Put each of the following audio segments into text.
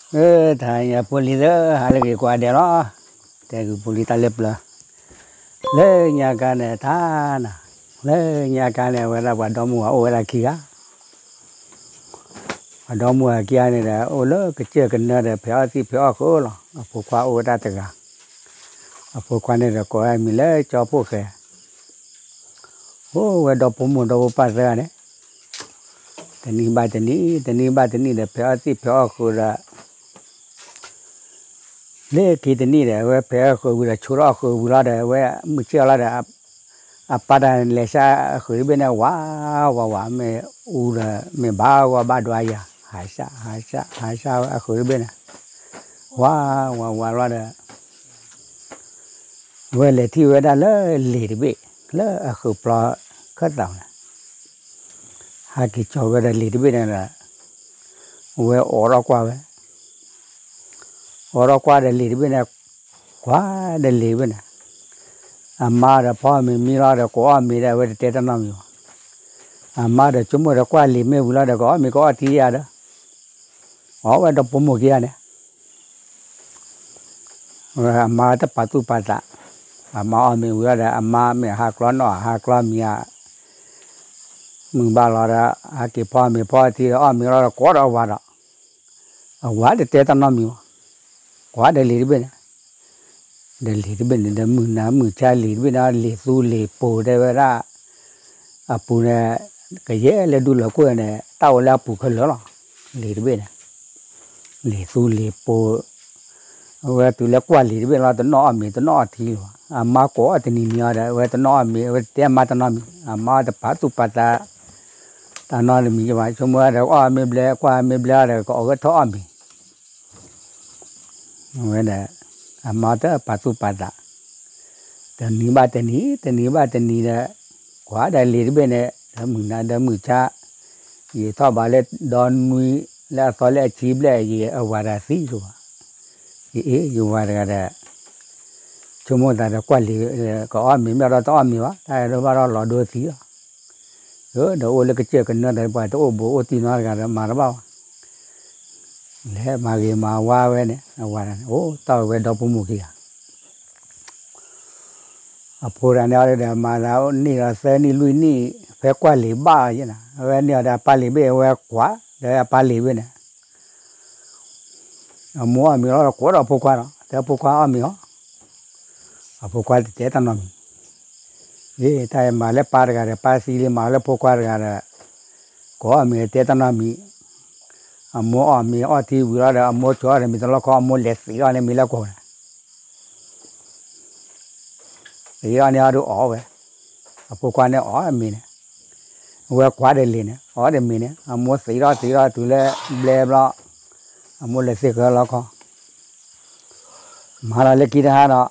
အၢ တၢ်ညါဖိလံၤသၢ ဟါလၢအဂ့ၤကိးဂၤဒဲးလီၤ. တဲဂုာ်ဖိလံၤတၢ်လၢပျၢၤ, လၢညါခါန့ၣ်တၢ်နၤ, လၢညါခါန့ၣ် အဝဲဒၣ်ပှၤဒီမါဝၤအိၣ်ဝဲဒၣ်ခံဂၤ, ပှၤဒီမါဝၤခံဂၤန့ၣ်ဒီး အိၣ်လၢကစၢၢ်ကနၢဒီး ဖဲးအီၣ်သံၣ်ဖဲးအီၣ်ဃုာ်လီၤ. အဖိခွါအိၣ်ဝဲဒၣ်တဂၤ, အဖိခွါန့ၣ်ဒီးကိးဝဲမံၤလၢကၠီဖှိၣ်ဃဲ, အိၣ်ဝဲဒီဖိမိၢ်ဒီဖိပၢ်သၢဂၤန့ၣ် တနံၤဘၣ်တနံၤ တနံၤဘၣ်တနံၤဒီး ဖဲးအီၣ်သံၣ်ဖဲးအီၣ်ဃုာ်ဒီး လၢခံတနံၤဒီး အဝဲဖဲးအီၣ်ဃုာ်ဝံၤဒီး ဆိထီၣ်အီၣ်ဃုာ်ဝံၤလီၤဒီး အဝဲမုၢ်ဆ့ၣ်အီၤလီၤဒီး အပၢ်တၢ်လဲၤဆှၢအဃုာ်တဘ့ၣ်န့ၣ် ဝး ဝး ဝး မ့ၢ်အူဒီး မ့ၢ်ဘၣ်ဂီၢ်ဘၣ်ဒွါယၤ ဟးဆှၢ ဟးဆှၢ ဟးဆှၢအဃုာ်တဘ့ၣ်န့ၣ် ဝး ဝး ဝး လီၤဒီး ဝဲလဲၤထံၣ်ဝဲဒၣ်လၢလံာ်တဘ့ၣ် လၢအဃုာ်ပျီခၢၣ်သးန့ၣ် ဟဲက့ၤကၠီၤဝဲဒီးလံာ်တဘ့ၣ်န့ၣ်ဒီး ဝဲအိးထီၣ်ကွၢ်ဝဲ, အိးထီၣ်ကွၢ်ဒီးလံာ်တဘ့ၣ်န့ၣ်, ကွၢ်ဒီးလံာ်တဘ့ၣ်န့ၣ်, အမါဒီးဖီမ့ၤမံလီၤဒီး ကိးအီၣ်မ့ၤဒီး အဝဲတတဲတၢ်နီတမံၤဘၣ်. အမါဒီးဆိကမိၣ်ဒီး ကွၢ်လံာ်မ့ၢ်ဝံၤလီၤဒီး ကအီၣ်မ့ၤကအီၣ်ထံယၤဒီး အီၣ်ဝဲဒီဖိမိၢ်ခံဂၤန့ၣ် အမါတပာ်သူၣ်ပာ်သး, အမါအီၣ်မ့ၤဝံၤလီၤဒီး အမါမ့ၢ်ဟးကျီနီၣ် ဟးကျီမံၤဧါ, မုၢ်ဘၣ်လီၤဒီး ဟဲက့ၤဖီမ့ၤဖီထံဒီး အီၣ်မ့ၤလီၤဒီး ကိးဒီးအဝၤဒီး အဝၤတတဲတၢ်နီတမံၤဘၣ်. ကွၢ်ဒီးလံာ်တဘ့ၣ်န့ၣ်, ဒီးလံာ်တဘ့ၣ်န့ၣ်ဒီး မုၢ်နၤမုၢ်ဆါလံာ်တဘ့ၣ်န့ၣ် လံာ်သူလံာ်ပိၤတဲဝဲဒၣ်, အပူၤန့ၣ် ကယဲၢ်လၢဒူလၢာ်ခိၣ်န့ၣ် တၢ်အိၣ်လၢအပူၤခဲလၢာ်လီၤ. လံာ်တဘ့ၣ်န့ၣ် လံာ်သူလံာ်ပိၤ, အဝဲတုၤလၢကွၢ်လံာ်တဘ့ၣ်လီၤ တနီၣ်အီၣ်မ့ၤ တနီၣ်အီၣ်ထံလၢၤဘၣ်. အမါကိးအီၣ်တနံၤနံၤအီၤဒီး အဝဲတနီၣ်အီၣ်မ့ၤ အဝဲတတဲအမါတၢ်နီတမံၤ, အမါတပာ်သူၣ်ပာ်သး တၢ်နီတမံၤဘၣ်. ဆိကမိၣ်ဝဲဒီး အီၣ်မ့ၤဘျဲ ကွၢ်မ့ၤဘျဲအီၤဒီး ကအီၣ်ဝဲထီၣ်အီၣ်မ့ၤ ဝဲဒီး အမါတပာ်သူၣ်ပာ်သး, တနံၤဘၣ်တနံၤ တနံၤဘၣ်တနံၤဒီး ကွၢ်ဒီးလံာ်တဘ့ၣ်န့ၣ် ဒီးမုၢ်နၤဒီးမုၢ်ဆါ, ယထီၣ်ဘးလၢဒီနွံ လၢအသီလၢအဆံဘျဲၣ် ယအဝၤတဂၤသံလီၤဘၣ်. ယအ့ၣ် ယဝၤတဂၤဒီး ဆိကမိၣ်သးဒီးကွၢ်လံာ် ကအီၣ်မ့ၤမ့ၢ်ဒီးတအီၣ်မ့ၤဘၣ် တၢ်အဲၣ်ဒိးဘၣ်ဒီးလီၤဒိသံလီၤ. ဒီးအိၣ်လၢကစၢၢ်ကနၢဒီး ပှၤတအိၣ်ဘူးအိၣ်တံၢ်နီတဂၤဒီးမၤတဘၣ်ဘၣ် လဲၤမၤဂ့ၤမၤဝါဝဲန့ၣ် အဝၤန့ၣ် အိၣ်တီၢ်ဝဲဒီဖိမိၢ်ခံဂၤ, အဖိတဂၤန့ၣ်အီၤဒီး မၤသးန့ၢ်ဒီးသၢနံၣ်လွံၢ်နံၣ် ဖဲကွၢ်လံာ်ဘၣ်ယဲၢ်နၤ အဝဲန့ၢ်အီၤဒီးအပၢ်လံာ်ဘ့ၣ် အဝဲကွၢ်ဒီးအပၢ်လံာ်ဘ့ၣ်န့ၣ် အမိၢ်အီၣ်မ့ၤလီၤဒီး ကိးဒီးအဖိခွါဒီး တဲအဖိခွါအီၣ်မ့ၤအီၤ, အဖိခွါတတဲတၢ်နီတမံၤ, အ့ တၢ်မၤလၢပၢ်တဂၤဒီး ပၢ်သံလံ မၤလၢဖိခွါတဂၤဒီး ကိးအီၣ်မ့ၤတဲတၢ်နီတမံၤ, အမိၢ်အီၣ်မ့ၤအီၣ်ထံဝံၤလီၤဒီး အမိၢ်ဆိအီၣ်ဒီးမ့ၤတလီၢ်ခီ အမိၢ်လဲၤသံးအီၣ်န့ၣ်မ့ၤလၢကွီၢ်န့ၣ် သံးအီၣ်န့ၢ်အီၤဒုးအီၣ်ဝဲ, အဖိခွါန့ၣ်အီၣ်မ့ၤန့ၣ်, အဝဲကွၢ်ဒီးလံာ်န့ၣ် အီၣ်ဒီးမ့ၤန့ၣ် အမိၢ်သံးထီၣ်သံးထီၣ်တုၤလၢဘျဲဘျီ, အမိၢ်လဲၤသံးဃၢၤလီၤခီ, မၤလီၤလၢခံတဟါဒီး,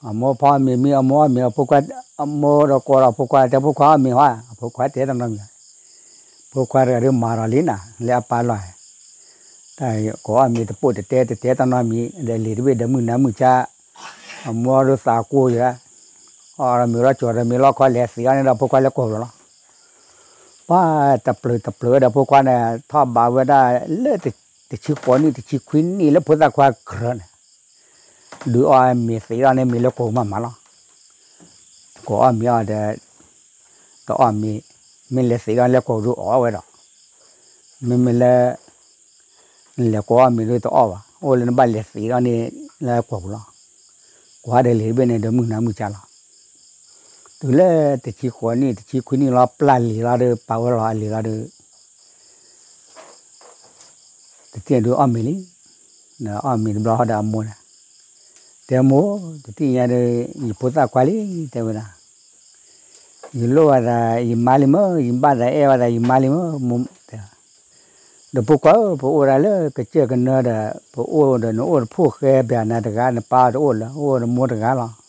အမိၢ်ဖီမ့ၤမံ အမိၢ်အီၣ်မ့ၤ အဖိခွါ, အမိၢ်ဒီးကိးဒီးအဖိခွါ တဲဖိခွါအီၣ်မ့ၤဟီ, အဖိခွါတဲတနီတမံၤ, ဖိခွါတဂၤဒုးမၤဒီးလံနၤ လၢအပၢ်လီၢ်, တၢ်ကိးအီၣ်မ့ၤတပိၢ်တတဲ တတဲတနီတမံၤ ဒီးလံာ်တဘ့ၣ်ဒီးမုၢ်နၤမုၢ်ဆါ, အမိၢ်ဒုးသးကိၢ်ယၤ, အီၣ်ဒီးမ့ၤလီၤကၠီၤဒီးမ့ၤလီၤခီ လဲၤသံးအီၣ်န့ၢ်ဒီးဖိခွါလၢကွီၢ်လီၤ, ပှၤတပျုာ်တပျုာ်ဝဲဒီးဖိခွါန့ၣ် ထီၣ်ဘးဝဲဒၣ်လၢတဆံဃိးနံၣ် တဆံခွံနံၣ်လၢဖိသၣ်ခွါကြၢးန့ၣ်, ဒုးအီၣ်မ့ၤသံးအီၣ်န့ၢ်မ့ၤလၢကွီၢ်မးမးလီၤ, ကိးအီၣ်မ့ၤအီၣ်ဒီး တအီၣ်မ့ၤ, မ့ၢ်လဲၤသံးအီၣ်လၢကွီၢ်ဒုးအီၣ်ဝဲဒီး, မ့မ့ၢ်လၢ နလဲၤကိးအီၣ်မ့ၤဒုးတအီၣ်ဘၣ်, အိၣ်လၢနဘၣ်လဲၤသံးအီၣ်န့ၢ်လၢကွီၢ်ပူၤလီၤ, ကွၢ်ဒီးလံာ်တဘ့ၣ်န့ၣ်ဒီးမုၢ်နၤမုၢ်ဆါလီၤ, တုၤလၢတဆံဃိးနံၣ် တဆံခွံနံၣ်လီၤ ပျၢ်လံာ်လီၤဒီး ပာ်ဝဲလီၤအလံာ်လီၤဒီး တထံၣ်ဒုးအီၣ်မ့ၤလံ, ဒီးအီၣ်မ့ၤတဘျီဃီဒီးအမိၢ်န့ၣ်, တဲမိၢ်, တထံၣ်ညါဒီး ယဖိသၣ်ခွါလံ, တဲဝဲဒၣ်, ယလိၣ်ဘၣ်သးယမါလံမ့ၢ်, ယဘၣ်သးအဲၣ်ဘၣ်သးယမါလံမ့ၢ်, မိၢ်တဲ, ဒီးဖိခွါဧၢ, ပအိၣ်ဒၣ်လၢကစၢၢ်ကနၢဒီး ပအိၣ်ဒီးနအိၣ်တဖိၣ်ဃဲဘၣ်နၤတဂၤ, နပၢ်တအိၣ်လၢၤ, အိၣ်နမိၢ်တဂၤလီၤ,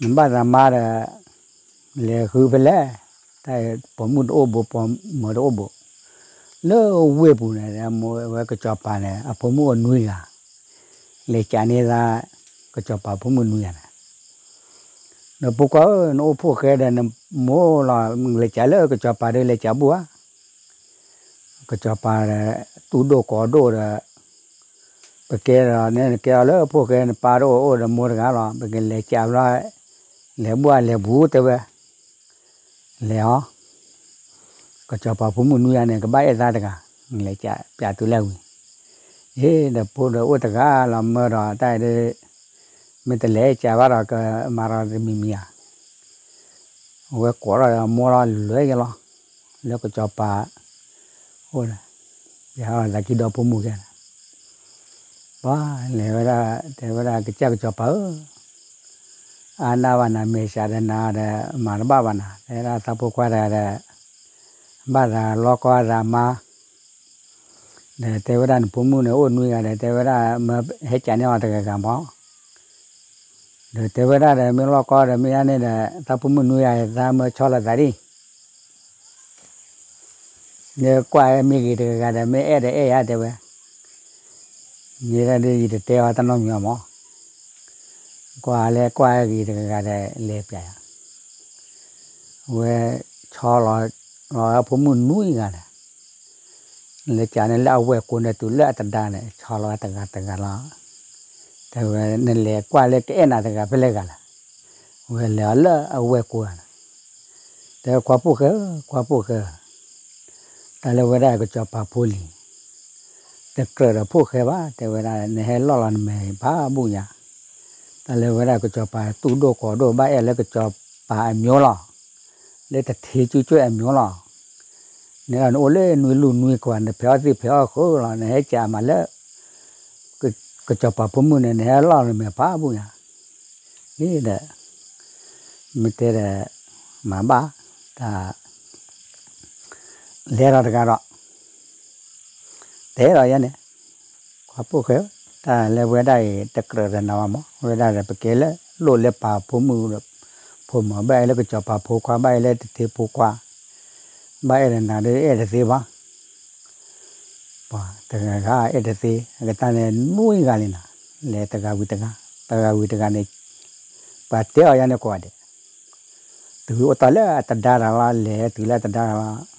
နဘၣ်သးမါဒီး လဲၤဃုဖဲလဲၣ်, တၢ်ပိာ်မုၣ်တအိၣ်ဘူး ပိာ်မုၣ်တအိၣ်ဘူး, လၢဝ့ၢ်ပူၤန့ၣ် အမိၢ်ဝဲကစီၤပၤန့ၣ် အဖိမုၣ်အိၣ်နွံဂၤ, လဲၤကးန့ၢ်သး ကစီၤပၤဖိမုၣ်နွံဂၤန့ၣ်, ဒီးဖိခွါဧၢ, နအိၣ်ဖိၣ်ဃဲဒီးနမိၢ်လီၤ, လဲၤကးလၢကစီၤပၤဒီးလဲၤကးဘူၣ်ဧါ, ကစီၤပၤဒီး သူၣ်ဒိၣ်ကီၢ်ဒိၣ်ဒီး ပကဲဒီး နကဲအီၤလၢဖိၣ်ဃဲ နပၢ်တအိၣ် အိၣ်ဒီးမိၢ်တဂၤလီၤ, ပကလဲၤကးဘျီ, လဲၤဘူၣ်အလဲၤဘူးတဲဝဲ, လဲၤအီၤ, ကစီၤပၤဖိမုၣ်နွံဂၤန့ၣ် ကဘၣ်အဲၣ်သါတဂၤ, လဲၤကးပျးတုၤလၢဝံၤ, အ့ ဒီးဖိဒီးအိၣ်တဂၤလီၤ မၢဒီးတၢ်အံၤဒီး မ့ၢ်တလဲၤကးဘၣ်ဒီး ကမၤဒီးတမံၤမံၤဧါ, အဝဲကိးထီၣ်အမိၢ်လီၤ လဲၤယလီၤ, လၢကစီၤပၤ အိၣ်ဒီး ပျးအီၤသးကံၢ်ဒီဖိမုၣ်ကဲန့ၣ်, ပှၤလဲၤဝဲဒၣ် တဲဝဲဒၣ် ကစၢ်ကစီၤပၤဧၢ, အါနၢ်ဘၣ်နၤ မဲာ်ဆှးဒီးနၤဒီး မၤတဘၣ်ဘၣ်နၤ, တဲဝဲဒၣ်သးဖိခွါတဂၤဒီး ဘၣ်သးလီကီသးမါ, ဒီးတဲဝဲဒၣ်နဖိမုၣ်န့ၣ်အိၣ်နွံဂၤဒီး တဲဝဲဒၣ်မၢဟဲကးန့ၢ်အီၤတဂၤဂၤမး, ဒီးတဲဝဲဒၣ်ဒီး မ့ၢ်လီကီဒီး မ့ၢ်ဒ်န့ၣ်ဒီး သးဖိမုၣ်နွံဂၤ သးမၢဆီလီၤသးဒံး နကွၢ်မ့ၢ်ဂ့ၤတဂၤဂၤဒီး မ့ၢ်အဲၣ်ဒီးအဲၣ်ယၤတဲဝဲ, မ့ၢ်ဒၣ်ဒ်ယတတဲအီၤတၢ်နီတမံၤအီၤမး, ကွၢ်လၢကွၢ်ဂ့ၤတဂၤဂၤဒီး လဲၤပျးယၤ, အဝဲဆီလီၤလီၤအဖိမုၣ်နွံဂၤဒီး လဲၤကးန့ၢ်လၢအဝဲၢ်ကိန့ၣ် တုၤလၢအတဒါန့ၣ် ဆီလီၤတဂၤတဂၤလီၤ, တဲဝဲ နလဲၤကွၢ်လၢကအဲၣ်နၤတဂၤဖဲလဲၣ်ဂၤလဲၣ်, ဝဲလဲၤအီၤလၢအဝဲၢ်ကိန့ၣ်, တဲခွါဖိၣ်ဃဲဧၢ ခွါဖိၣ်ဃဲဧၢ, တၢ်လၢဝဲဒၣ်ကစီၤပၤဖိလံၤ တကြၢးဒီးဖိၣ်ဃဲဘၣ် တဲဝဲဒၣ် နဟဲလီၢ်လီၤနမဲာ်ဖးဘူၣ်ညါ, တၢ်လၢဝဲဒၣ်ကစီၤပၤသူၣ်ဒိၣ်ကိးဒိၣ် ဘၣ်အဲၣ်လၢကစီၤပၤအမျိုးလီၤ, လၢတထ့ကၠူကၠွဲၣ်အမျိုးလီၤ, နဒီးနအိၣ်လၢနွံလူၢ်နွံကွၢ် နဖဲးအီၣ်သ့ၣ်ဖဲးအီၣ်ဃုာ်လီၤ နဟဲကးမးလၢ ကစီၤပၤဖိမုၣ်န့ၣ် နဟဲလီၢ်လီၤနမဲာ်ဖးဘူၣ်ညါ, အ့ဒီး မ့ၢ်တဲဒီး မၤဘၣ် တၢ် လဲၤဒီးတဂၤဒီး တဲဒီးယဲန့ၣ်, ခွါဖိၣ်ဃဲဧၢ, တၢ်လၢဝဲဒၣ်အံၤ တကြၢးဒီးနၤဘၣ်မး, ဝဲဒၣ်ဒီးပကဲလၢလိၣ်လၢပၢ်ဖိမုၣ် ဖိမး ဘၣ်အဲၣ်လၢကစီၤပၤဖိခွါ ဘၣ်အဲၣ်လၢတထ့ဖိခွါ, ဘၣ်အဲၣ်ဒီးနၤဒီးအဲၣ်တသ့ဘၣ် ပှၤတဂၤဂၤအဲၣ်တသ့ အကတၢၢ်န့ၣ်နွံဂၤလံနီၤ, လဲၤတဂၤဝံၤတဂၤ, တဂၤဝံၤတဂၤန့ၣ်, ပှၤတဲအီၤယါန့ၣ်ကိးဂၤဒဲး, တုၤအိၣ်တီၢ်လၢအတဒါတၢ်လီၤ, လဲၤတုၤလၢအတဒါတၢ်လီၤ,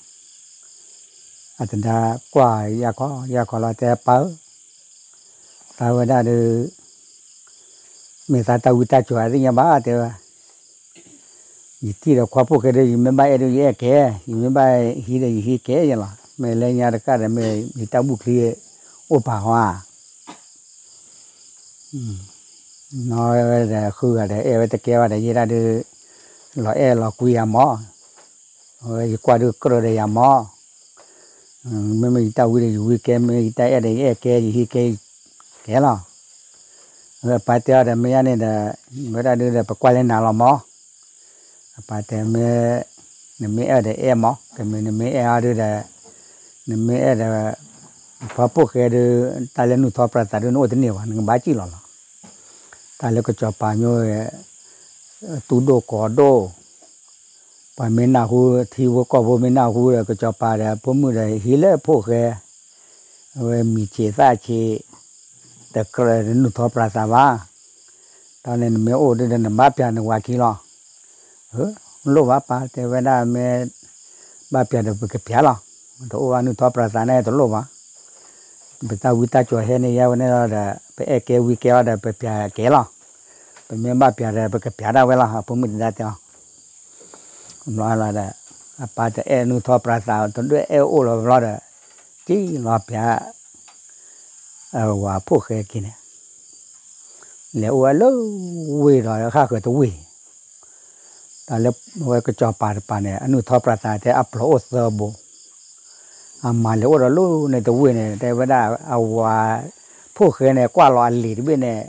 အတဒါကွၢ်ယၢ်ခီ ယၢ်ခီလီၤ တဲပၢ်ဧၢ, တၢ်ဝဲဒၣ်ဒီး မ့ၢ်သးတၢ်ဝံတၢ်ကၠီၤအသ့ၣ်ညါဘၣ် တဲဝဲ ယထံၣ်ဒီးခွါဖိၣ်ဃဲဒီး ယမ့ၢ်ဘၣ်အဲၣ်ဒီးယအဲၣ်ကဲ, ယမ့ၢ်ဘၣ်ဟံးဒီးယဟံးကဲယလီၤ, မ့ၢ်လၢညါတကးဒီး မ့ၢ်ယတၢ်ဘူၣ်ချံအိၣ်ပာ်ဟီဧါ, နီၢ်ဝဲဒီးဃုဂၤဒီးအဲၣ်ဝဲတကဲဘၣ်ဒီး ယဲဒၣ်ဒုး လီၤအဲၣ်လီၤကွံယၤမး, အဝဲယကွၢ်ဒုးကြၢးဒီးယၤမး, မ့မ့ၢ်ယတၢ်ဝံဒီးယဝံကဲ, မ့ၢ်ယတၢ်အဲၣ်ဒီးယအဲၣ်ကဲ, ယဟံးကဲကဲလီၤ. အပၢ်တဲအီၤဒီး မ့ၢ်ယါန့ၣ်ဒီး ဝဲဒၣ်ဒုးဒီး ပကွၢ်လၢနၤလီၤမး. အပၢ်တဲမ့ၢ် နမ့ၢ်အဲၣ်ဒီးအဲၣ်မး, ကမ့ၢ်နမ့ၢ်အဲၣ်အီၤဒုးဒီး နမ့ၢ်အဲၣ်ဒီး ပှၤဖိၣ်ဃဲဒုး တၢ်လၢနုၢ်ထီပြးသးဒုး နအိၣ်တန့ၢ်ဘၣ်, နကဘၣ်စံၣ်လီၤလီၤ. တၢ်လၢကစီၤပၤမ့ၢ် သူၣ်ဒိၣ်ကီၤဒိၣ်, ပှၤမ့ၢ်နၢ်ဟူ ထံဖိကီၢ်ဖိမ့ၢ်နၢ်ဟူဒီး ကစီၤပၤဒီးဖိမုၣ်ဒီး ဟံးလၢဖိၣ်ဃဲ, အဝဲမံၤဆံးသၣ်ဆံး, တကြၢးနုၢ်ထီပြးသးဘၣ်. တၢ်န့ၣ်နမ့ၢ်အိၣ်ဒုးဒီး နဘၣ်ပျးနဝၤခံလီၤ. လိၣ်ဘၣ်ပၢ်, တဲဝဲဒၣ်မ့ၢ် ဘၣ်ပျးဒီးပကပျးလီၤ. တအိၣ်ဘၣ်နုၢ်ထီပြးသးန့ၣ်တလိၣ်ဘၣ်. ပတၢ်ဝံတၢ်ကၠီၤဟဲန့ၢ်ယဲဝဲန့ၣ်လီၤဒီး ပအဲၣ်ကဲဝံကဲအီၤဒီး ပပျးကဲလီၤ. ပမ့ၢ်ဘၣ်ပျးဒီးပကပျးဒၣ်ဝဲလီၤ, အဖိမုၣ်တဒါတဲအီၤ. ဘျီလီၤဒီး အပၢ်တအဲၣ်နုၢ်ထီပြးသး တဒွဲၣ်အဲၣ်အိၣ်လီၤဘျီဒီး စံၣ်လီၤပျး အဝၤဖိၣ်ဃဲက့ၤန့ၣ် လဲၤအိၣ်ဝဲလၢဝ့ၢ်ဒီး ဃၣ်ဃၢၤတဝ့ၢ်, တၢ်လၢဝဲကစီၤပၤတပၤန့ၣ် အနုၢ်ထီပြးသးတဲအပျီၢ်အိၣ်သၢဘိ, အမၤလဲၤအိၣ်ဒီးလၢန့ၣ်တဝ့ၢ်န့ၣ် တဲဝဲဒၣ်အဝၤဖိၣ်ဃဲန့ၣ် ကွၢ်လီၤအလံာ်တဘ့ၣ်န့ၣ်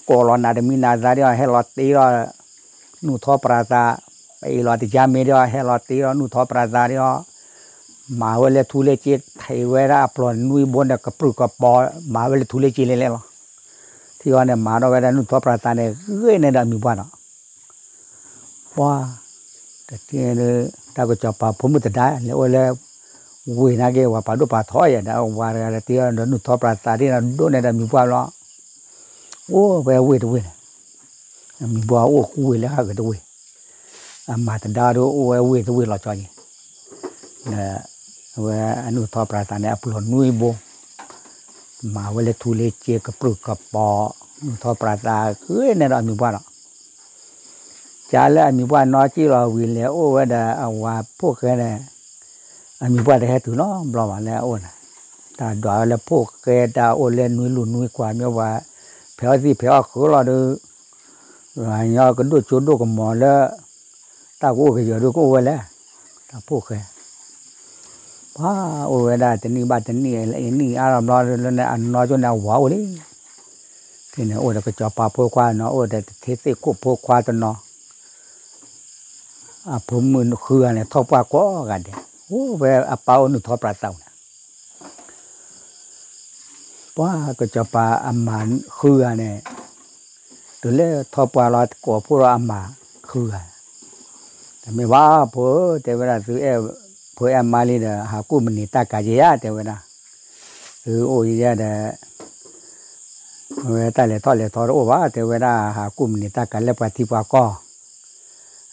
ကိးလီၤနးတမံၤနးသးဒီး ဟဲလီၤတ့ဒီး နုၢ်ထီပြးသး, ပအ့ၣ်လီၤတယါမ့ၢ်ဒီး ဟဲလီၤတ့ဒီးနုၢ်ထီပြးသးဒီး မၤဝဲလၢထူလၢစ့ ထံးဝဲဒၣ်အပျီၢ်နွံဘိန့ၣ် ကပြုၢ်ကပြီၤ မၤဝဲလၢထူလၢစ့လဲၣ်လဲၣ်လီၤ. ထံၣ်အီၤန့ၣ် မၤထီၣ်ဝဲဒၣ်နုၢ်ထီပြးသးန့ၣ် ဂ့ၤန့ၢ်ဒီးအမံၤပှၢ်ဒီး ပှၤ တထံၣ်န့ၣ် တၢ်ကစီၤပၤဖိမုၣ်တဒါ လဲၤအိၣ်လၢ ဝ့ၢ်နာ်က့ ဝၤပာ်ဒိၣ်ပာ်ထီယဲၢ်ဒီး ဝၤတဂၤဒီးတ့ဒီးနုၢ်ထီပြးသးဒ်န့ၣ် ဒိၣ်န့ၢ်ဒီးမံၤပှၢ်ဘျီ အိၣ်ဝဲဝ့ၢ်တဝ့ၢ်န့ၣ် မံၤပှၢ်အိၣ်ဃူဝ့ၢ်လၢဟးဂ့ၤတဝ့ၢ် အမၤတဒါဒီးအိၣ်ဝဲဝ့ၢ်တဝ့ၢ်လီၤဆီယဲၢ် အဝဲအနုၢ်ထီပြးသးန့ၣ် အပျီၢ်နွံဘိ မၤဝဲလၢထူလၢစ့ကပြုၢ်ကပီၤ, နုာ်ထီၣ်ပြးသးဃ့န့ၣ်ဒီးအမံၤပှၢ်ဒီး, ကလဲၤအမံၤပှၢ်နီၢ်ကံၣ်လီၤဝံၤလဲၤအိၣ်ဝဲဒီးအဝၤဖိၣ်ဃဲန့ၣ်, အမံၤပှၢ်တဟဲတုၤနီတဘျီဘၣ်လၢအအိၣ်န့ၣ်, တၢ်ဒွးဝဲလၢဖိၣ်ဃဲတၢ်အိၣ်လၢနွံလူၢ်နွံခွးမ့ၢ်ဝဲ, ဖဲးအီၣ်သံၣ်ဖဲးအီၣ်ဃုာ်လီၤဒီး ညီကဒိၣ်ကၠိဒိၣ်ကမီၤလၢ တၢ်ကအိၣ်ကယီၤဒိၣ်ကအိၣ်ဝဲလဲၣ်, တၢ်ဖိၣ်ဃဲ, ပှၤအိၣ်ဝဲဒၣ်တနံၣ်ဘၣ်တနံၣ် နံၣ်အါထီၣ်ဘျီလၢန့ၣ် အနီၢ်ကၠိန့ၣ် အဝၤအိၣ်လံ, ဖဲန့ၣ်အိၣ်ဒီးကစီၤပၤဖိခွါနီၤ အိၣ်ဒီးတထ့သ့ၣ်ခိၣ်ဖိခွါတနီၤ အဖိမုၣ်ဃုဂၤန့ၣ် ထီၣ်ပှၢ်ကိးဂၤဒဲး, အိၣ်ဝဲအပၢ်အိၣ်နုာ်ထီၣ်ပြးသးန့ၣ်, ပှၤကစီၤပၤအမါဃုဂၤန့ၣ်, တုၤလၢထီၣ်ပှၢ်လီၤ ကိးဖှိၣ်ဒီးအမါဃုဂၤ, တမ့ၢ်ဘၣ်ဖိဧၢ တဲဝဲဒၣ် သုအဲၣ်ဖိအဲၣ်မါလံဒီး ဟးကူၣ်မနုၤတၢ်ကၤယဲယါ တဲဝဲဒၣ်, သုအိၣ်ယဲဒီး ဝဲတၢ်လဲၤထီၣ်လဲၤထီတအိၣ်ဘၣ် တဲဝဲဒၣ် ဟးကူၣ်မနုၤတၢ်ကၤလၢပှၤထံပှၤကီၢ်,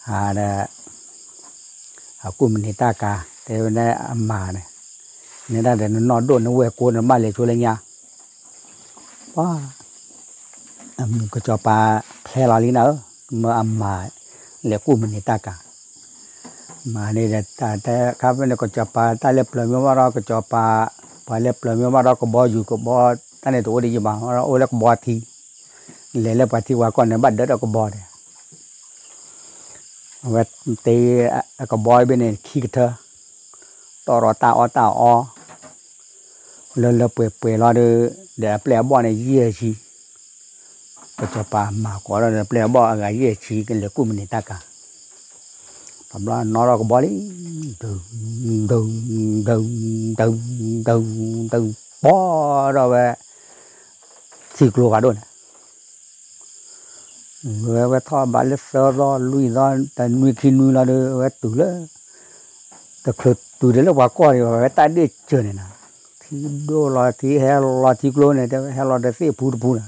ဟးဒီး ဟးကူၣ်မနုၤတၢ်ကၤ တဲဝဲဒၣ်အမါန့ၣ်, နဲဒၣ်ဒီးနနီၢ်ဒိၣ်နဝဲၢ်ကိန့ၣ် ဘၣ်လဲၤဆိလၢညါ, ပှၤ ကစီၤပၤဖျဲလီၤလံနၤဧၢ, မၢအမါ လဲၤကူၣ်မနုၤတၢ်ကၤ မၤန့ၣ်ဒီးတၢ်တဲခါဖဲန့ၣ် ကစီၤပၤတၢ်လၢပျၢၤမ့ၢ်ဘၣ်ဒီးကစီၤပၤ, ပှၤလၢပျၢၤမ့ၢ်ဘၣ်ဒီးကဘီယူၤကဘီ, တၢ်န့ၣ်တအိၣ်ဒ်ယံၤဘၣ်, အိၣ်လၢကဘီထံ, လဲၤလၢပှၤထံပှၤကီၢ်န့ၣ် ဘၣ်ဒၢးဒီးကဘီဒီး, အဝဲတ့အကဘီဘ့ၣ်န့ၣ်ခံကထၢ, တီၢ်ဒီးတၢ်အီၣ်တၢ်အီ, လၢလၢပှဲၤပှဲၤလီၤဒီး, ဒီးအပျဲၢ်အဘီၣ်န့ၣ်ယဲၢ်ဆံ ကစီၤပၤမၤကိးဒီးပျဲၢ်အဘီၣ်အဂၤယဲၢ်ဆံ ကလဲၤကူၣ်မနုၤတၢ်ကၤ, တဘျီနီၣ်ထီၣ်ကဘီလံ, ဒုး, ဒုး, ဒုး, ဒုး, ဒုး, ပီၢ်ဒီးဝဲ ထံကျိဖးဒိၣ်န့ၣ်, ဝဲဝဲထီၣ်ဘးလၢသၢသီလွံၢ်သီ တနွံခံနွံလီၤဒီး ဝဲတုၤလၢ တချုးတုၤဒၣ်လၢပှၤကီၢ်ဒံးဘၣ် ဝဲတၢ်ဒ့ၣ်စၢၤန့ၣ်နၤ, ထံဒိၣ်လီၤထံဟဲလီၤထံကျိန့ၣ် တဲဝဲဟဲလီၤဒီးသ့ၣ်ဖူတဖူနၤ,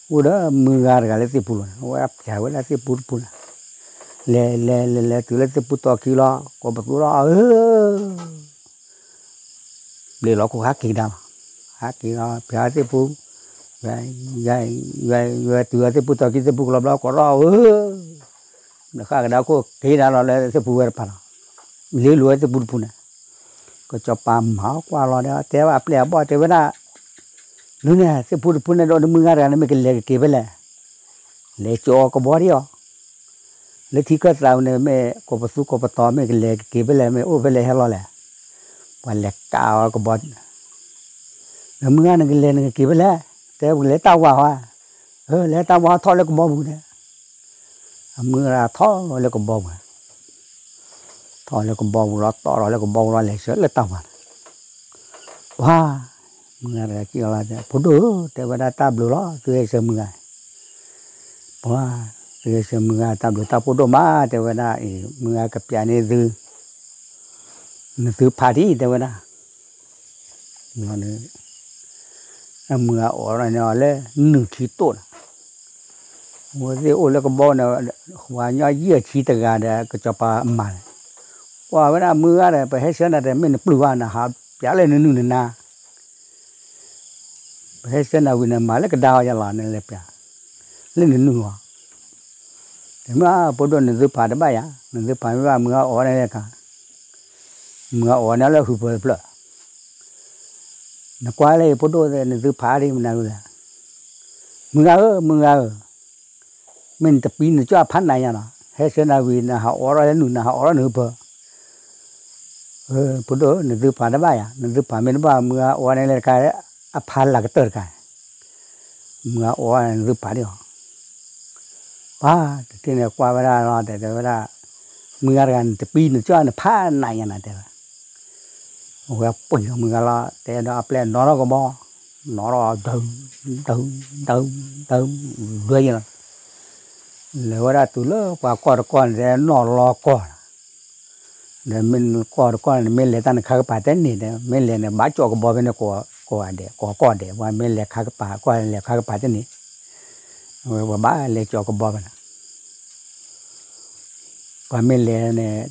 အိၣ်ဒီးမုၢ်ဂၤတဂၤလၢသ့ၣ်ဖူလီၤန့ၣ် ဝဲပျးဝဲလၢသ့ၣ်ဖူတဖူနၤ, လဲၤလဲၤလဲၤလဲၤတုၤလၢသ့ၣ်ဖူတီၤခံလီၤ ကိးပသူထီၣ်ဧၢ ဘျ့းလီၤခိၣ်ဟးက့ၤကဒါလီၤ, ဟးက့ၤလီၤ ပျးသ့ၣ်ဖူ, ယဲ ယဲ ယဲ ယဲတုၤလၢသ့ၣ်ဖူတီၤခံသ့ၣ်ဖူကလီၤဘျီ ကိးထီၣ်ဧၢ, ဘျ့းဃၣ်ကဒါခိၣ်က့ၤကဒါလီၤလၢသ့ၣ်ဖူဝဲတဖၣ်လီၤ, လ့လိာ်ဝဲသ့ၣ်ဖူတဖူန့ၣ်, ကစီၤပၤမၤကွၢ်လီၤဒီး တဲဘၣ်အပျဲၢ်အဘီၣ်တဲဝဲဒၣ်, နုၤန့ၣ် သ့ၣ်ဖူတဖူန့ၣ်ဒီးနမုၢ်ဂၤတဂၤန့ၣ် မ့ၢ်ကလဲၤကက့ၤဖဲလဲၣ်, လဲၤကၠီၤအီၤကဘီဒံးအီၤ လၢထံခၢၣ်သးန့ၣ် မ့ၢ်ကိးပသူကိးပတီၤ မ့ၢ်ကလဲၤကက့ၤဖဲလဲၣ် မ့ၢ်အိၣ်ဖဲလဲၣ်ဟဲလီၤလဲၣ်, ပှၤလဲၤကးအီၤကဘီ, နမုၢ်ဂၤနကလဲၤနကက့ၤဖဲလဲၣ်, တဲပကလဲၤတၢ်ဝါဟီ, အၢ လဲၤတၢ်ဝါထီၣ်လၢကဘီပူၤန့ၣ်, အမုၢ်ဂၤထီၣ်လၢကဘီပူၤ, ထီၣ်လၢကဘီပူၤလီၤ တီၣ်ထီၣ်လၢကဘီပူၤလီၤ လဲၤဆှၢလၢတၢ်ဝါန့ၣ်, ပှၤ မုၢ်ဂၤတဂၤက့ၤလီၤ ဖိဒိၣ်ဧၢ တဲဝဲဒၣ်တၢ်ဘျုးလီၤ သုဟဲဆှၢမုၢ်ဂၤ, ပှၤ သုဟဲဆှၢမုၢ်ဂၤတၢ်ဘျုးတၢ်ဖှိၣ်ဒိၣ်မး တဲဝဲဒၣ်အံၤ မုၢ်ဂၤကပျးန့ၢ်သု နသုဖးဒံး တဲဝဲဒၣ်, အမုၢ်ဂၤအိးထီၣ်န့ၢ်အီၤလၢနုၢ်ခံတိၣ်န့ၣ်, အဝဲသ့ၣ်အိၣ်လၢကဘီန့ၣ်, ပှၤညီယဲၢ်ဆံတဂၤဒီးကစီၤပၤအမါန့ၣ်, ကွၢ်ဝဲဒၣ်မုၢ်ဂၤဒီး ပဟဲဆှၢနၤဒီး မ့ၢ်နပျုၢ်ဘၣ် နဟးပျးလၢနနုၢ်နနါ ပဟဲဆှၢနၤဝံၤန့ၣ် မၤလၢကဒါအီၤယလီၤ နလဲၤပျး လၢနနုၢ်အီၤ, တမ့ၢ်ဖိဒိၣ်နသုဖးတဘၣ်ယၤ နသုဖးမ့ၢ်ဘၣ်မုၢ်ဂၤအိးန့ၢ်လၢကါ, မုၢ်ဂၤအိးန့ၢ်လၢဟုးဖၢတဖျၢၣ်, နကွၢ်လၢဖိဒိၣ် နသုဖးဒံးမနုၤလဲၣ်, မုၢ်ဂၤဧၢ မုၢ်ဂၤဧၢ မ့ၢ်နတပံနကၠီၣ်ဖးနးယၤနီၤ ဟဲဆှၢနၤဝံၤ နဟးအိးထီၣ်လၢနုၢ် နဟးအိးထီၣ်နဟုးဖၢ ဖိဒိၣ်ဧၢ နသုဖးတဘၣ်ယၤ နသုဖးမ့ၢ်တဘၣ် မုၢ်ဂၤအိးန့ၢ်လၢတခါ အဖးလၢကတၢၢ်တခါ, မုၢ်ဂၤအိးန့ၢ်နသုဖးဒံးအီၤ, ပှၤတထံၣ်န့ၣ်ကွၢ်ဝဲဒၣ်လီၤ တဲတဲဝဲဒၣ်, မုၢ်ဂၤတဂၤ နတပံနကၠီၣ်နဖးနးယၤနီၤ တဲဝဲ အဝဲပှ့ၤလီၤမုၢ်ဂၤလီၤ တဲဒီးအပျဲၢ်နီၣ်ထီၣ်ကဘီ, နီၣ်ထီၣ်ဒုး, ဒုး, ဒုး, ဒုး, ဒုးယလီၤ, လဲၤဝဲဒၣ်တုၤလၢပှၤကီၢ်တကီၢ်န့ၣ် တဲနီၣ်လီၤကီၢ်လီၤ, ဒီးမ့ၢ်ကီၢ်တကီၢ်န့ၣ် မ့ၢ်လဲၤတၢ်န့ၣ်ခါကပၤတဲန့ၣ် မ့ၢ်လဲၤန့ၣ် ဘၣ်ကၠီၣ်ကဘီဖဲန့ၣ် ကိးဂၤဒဲး ကိးကီၢ်ဒဲး ပှၤမ့ၢ်လဲၤခါကပၤ ကီၢ်လဲၤခါကပၤတဲန့ၣ်, ဝဲပှၤဘၣ်လဲၤကၠီၣ်ကဘီဖဲန့ၣ် ပှၤမ့ၢ်လဲၤန့ၣ်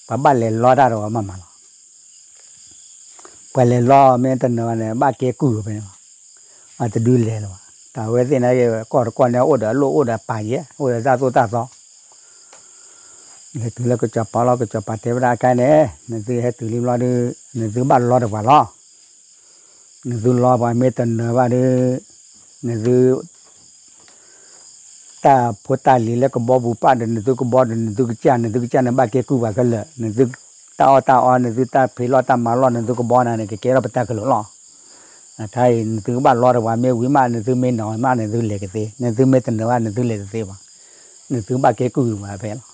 ပှၤဘၣ်လဲၤလီတၢ်ဒီးပှၤမၤမၤလီၤ. ပှၤလဲၤလီမ့ၢ်တနၢၤဘၣ်န့ၣ် ဘၣ်ကဲကုၢ်ဖဲန့ၣ်လီၤ. အတဒုးလဲၤလၢၤဘၣ်. တၢ်ဝဲသ့ၣ်န့ၣ် ကီၢ်တကီၢ်န့ၣ် အိၣ်ဒီးအလိၣ်အိၣ်ဒီးပာ်ယဲၢ် အိၣ်ဒီးတၢ်သိၣ်တၢ်သီ လဲၤတုၤလၢကစီၤပၤလီၤ ကစီၤပၤတဲဝဲဒၣ်အခဲန့ၣ် နသုဟဲတုၤလံဘျီဒီး နသုဘၣ်လီတပှၤလီၤ. နသုလီပှၤမ့ၢ်တနၢၤဘၣ်ဒီး နသု တၢ်ဖိတၢ်လံၤလၢကဘီပူၤပာ်ဒီး နသုကဘီဒီး နသုကစၢ် နသုကစၢ်န့ၣ်ဘၣ်ကဲကုၢ်ပှၤခဲလၢာ် နသုတၢ်အီၣ်တၢ်အီ နသုတၢ်ဖံးလီၢ်တၢ်မၤလီၢ် နသုကဘီန့ၣ်န့ၣ် ကကဲထီၣ်ပတၢ်ကလုာ်လီၤ. အခဲအံၤ နသုကဘၣ်လီတပှၤမ့ၢ်ဝံၤမး နသုမ့ၢ်နၢၤမး နသုလဲၤကသ့ နသုမ့ၢ်တနၢၤဘၣ် နသုလဲၤတသ့ဘၣ်. နသုဘၣ်ကဲကုၢ်ပှၤဖဲလီၤ.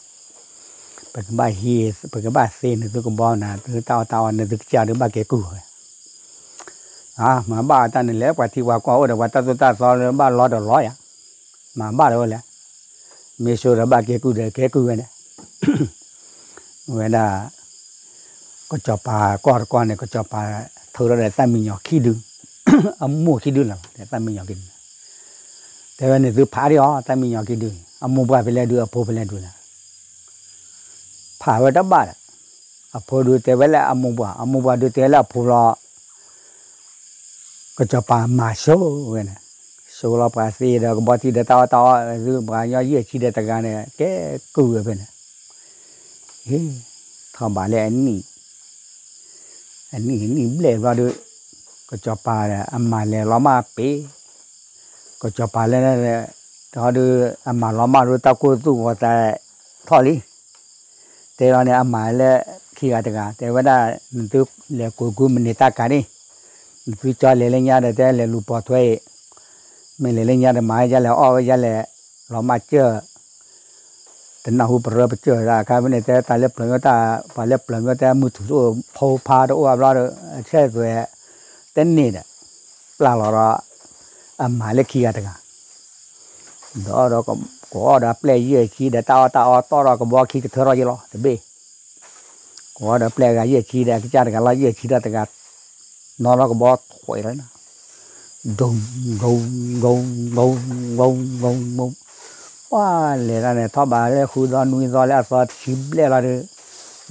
ပကဘၣ်ဟံး ပကဘၣ်သ့ နသုကဘီနၤ သုတၢ်အီၣ်တၢ်အီ နသုကစၢ်ဒုးဘၣ်ကဲကုၢ်ဝဲ မၤဘၣ်အတၢ်န့ၣ်လဲၣ် ပှၤထံပှၤကီၢ်အိၣ်ဒီးပှၤတၢ်သိၣ်တၢ်သီလၢဘၣ်လီဒီးလီယၤ, မၤဘၣ်လၢဝဲလဲၣ်, မ့ၢ်ဆိဒီးဘၣ်ကဲကုၢ်ဒီးကဲကုၢ်ဝဲန့ၣ်, ဝဲဒၣ် ကစီၤပၤကီၢ်တကီၢ်န့ၣ် ကစီၤပၤထုးထီၣ်ဒီးသၣ်မံညီၤခံဒု, အမိၢ်ခံဒုလီၤ သၣ်မံညီၤခံဒု, တဲဝဲန့ၣ်သုဖးဒံးအီၤ သၣ်မံညီၤခံဒု, အမိၢ်ပှၢ်ဖဲလဲၣ်ဒု အဖိဖဲလဲၣ်ဒုလဲၣ် ဖးဝဲတဘၣ်ဒီး, အဖိဒုတဲဝဲလၢအမိၢ်ပှၢ်, အမိၢ်ပှၢ်ဒုတဲလၢအဖိလီၤ, ကစီၤပၤမၤဆိဝဲန့ၣ်, ဆိလီၤပှၤသ့ဒီးကဘီထံဒီးတၢ်အီၣ်တၢ်အီ, သုပှၤကညီယဲၢ်ဆံဒီးတဂၤန့ၣ် ကဲကုၢ်ဝဲဖဲန့ၣ်, ဟ့ၣ်, ထီၣ်ဘးလၢအနံၣ် အနံၣ်နံၣ်ဘျဲၣ်ဘျီဒီး, ကစီၤပၤအမၤလဲၤလီၤမၢ်ပ့ၤ, ကစီၤပၤလၢ, ဒီးအမၤလီၤမၢ်ဒီးတၢ်ကိၢ်သူၣ်ဂီၤသးထီၣ်လံ, တဲလီၤန့ၣ်အမၤလၢခံဂၤတဂၤ တဲဝဲဒၣ်, နသုလဲၤကိးကုမနံၤတၢ်ကၤန့ၣ်, နသုကၠီလဲၤလၢညါဒီးတဲလဲၤလူၤပိာ်ထွဲအံၤ, မ့ၢ်လဲၤလၢညါဒီးမၤဝဲဒ်လဲၣ်အီၣ်ဝဲဒ်လဲၣ်, လီၤမၢ်စၢၢ် တနၢ်ဟူပရၢပစၢၢ်ဒၣ်အခါဖဲန့ၣ် တဲတၢ်လၢပျၢၤမ့ၢ်တၢ်, ပှၤလၢပျၢၤမ့ၢ်တဲမုၢ်ထူၣ်တအိၣ် ဖိဖါတအိၣ်ဘျီဒီး အဆဲသွဲၣ်တန့ၢ်ဒီး, ပျၢ်လီၤဒီး, အမၤလၢခံဂၤတဂၤ, ဒီးဒီး, ကိးအီၣ်ဒီးပျဲၢ်ယဲၢ်ဆံဒီးတၢ်အီၣ်တၢ်အီတီၢ်ဒီးကဘီခံကထၢထီၣ်ယ့လီၤ တဘ့ၣ်, ကိးအီၣ်ဒီးပျဲၢ်ဂၤယဲၢ်ဆံဒီးအကစၢ်တဂၤလီၤယဲၢ်ဆံဒီးတဂၤ, နီၢ်လီၤကဘီထွဲလီၤ ဒူ, ဒူ, ဒူ, ဒူ, ဒူ, ဒူ, ပှၤလဲၤဒၣ်န့ၣ် ထီၣ်ဘးလၢဃုသီနွံသီလၢအသီတဆံဘျဲၣ်လီၤဒီး,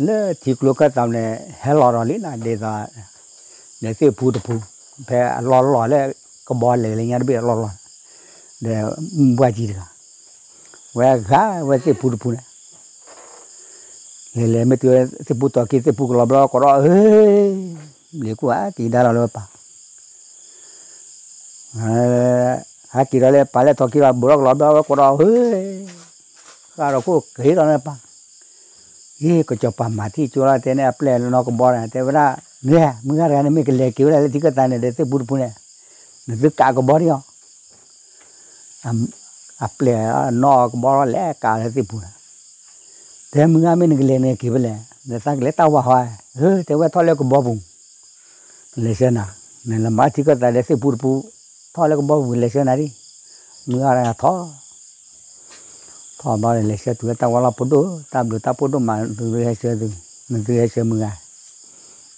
လၢထံကျိခၢၣ်သးန့ၣ် ဟဲလီၤဒီးလံနၤဒ်သိး, ဒီးသ့ၣ်ဖူတဖူ, ဖဲအလီၢ်လီၢ်လၢကဘီလဲၤလၢညါတဘ့ၣ်အလီၢ်လီၢ်, ဒီးမုၢ်ဘှၢ်ကံတဂၤ, ဝဲဂၤဝဲသ့ၣ်ဖူတဖူန့ၣ် လဲၤလဲၤမ့ၢ်တုၤဝဲသ့ၣ်ဖူတီၤက့ၤ သ့ၣ်ဖူကလီၤဘျီကိးဒီး ဧၢ, လ့ၤကူၣ်ဧါ က့ၤဒါလီၤလၢပၢ်, ဟဲက့ၤဒီးလၢပၢ်လၢတီၤက့ၤလီၤ ဘူးထီၣ်ကလီၤဘျီဝဲကိးဒီး ဧၢ, ဃၣ်ဒီးခိၣ်က့ၤဒီးလၢပၢ်, ဟ့ၣ် ကစီၤပၤမၤထံၣ်ကၠိလီၤ တဲန့ၣ်အပျဲၢ်လၢနီၢ်ကဘီန့ၣ် တဲဝဲဒၣ်, မုၢ်ဂၤတဂၤန့ၣ်မ့ၢ်ကလဲၤက့ၤဝဲဒၣ်လၢထံခၢၣ်သးန့ၣ်ဒီးသ့ၣ်ဖူတဖူန့ၣ်, နသုကးကဘီဒံးအီၤ အပျဲၢ်နီၢ်ကဘီလဲၤကးလၢသ့ၣ်ဖူန့ၣ်, တဲမုၢ်ဂၤမ့ၢ်နကလဲၤန့ၣ်က့ၤဖဲလဲၣ် နသးကလဲၤတၢ်ဝါဟီ, ဧၢ တဲဝဲထီၣ်လၢကဘီပူၤ, လဲၤဆှၢနၤ, နလဲၤမၤထံခၢၣ်သးဒီးသ့ၣ်ဖူတဖူ, ထီၣ်လၢကဘီပူၤလဲၤဆှၢနၤဒံး, မုၢ်ဂၤတဂၤထီၣ် ထီၣ်ဘျီဒီးလဲၤဆှၢတုၤလၢတၢ်ဝါလီၤ ဖိဒိၣ် တၢ်ဘျုးတၢ်ဖှိၣ်ဒိၣ်မး နသုဟဲဆှၢသု, နသုဟဲဆှၢမုၢ်ဂၤ,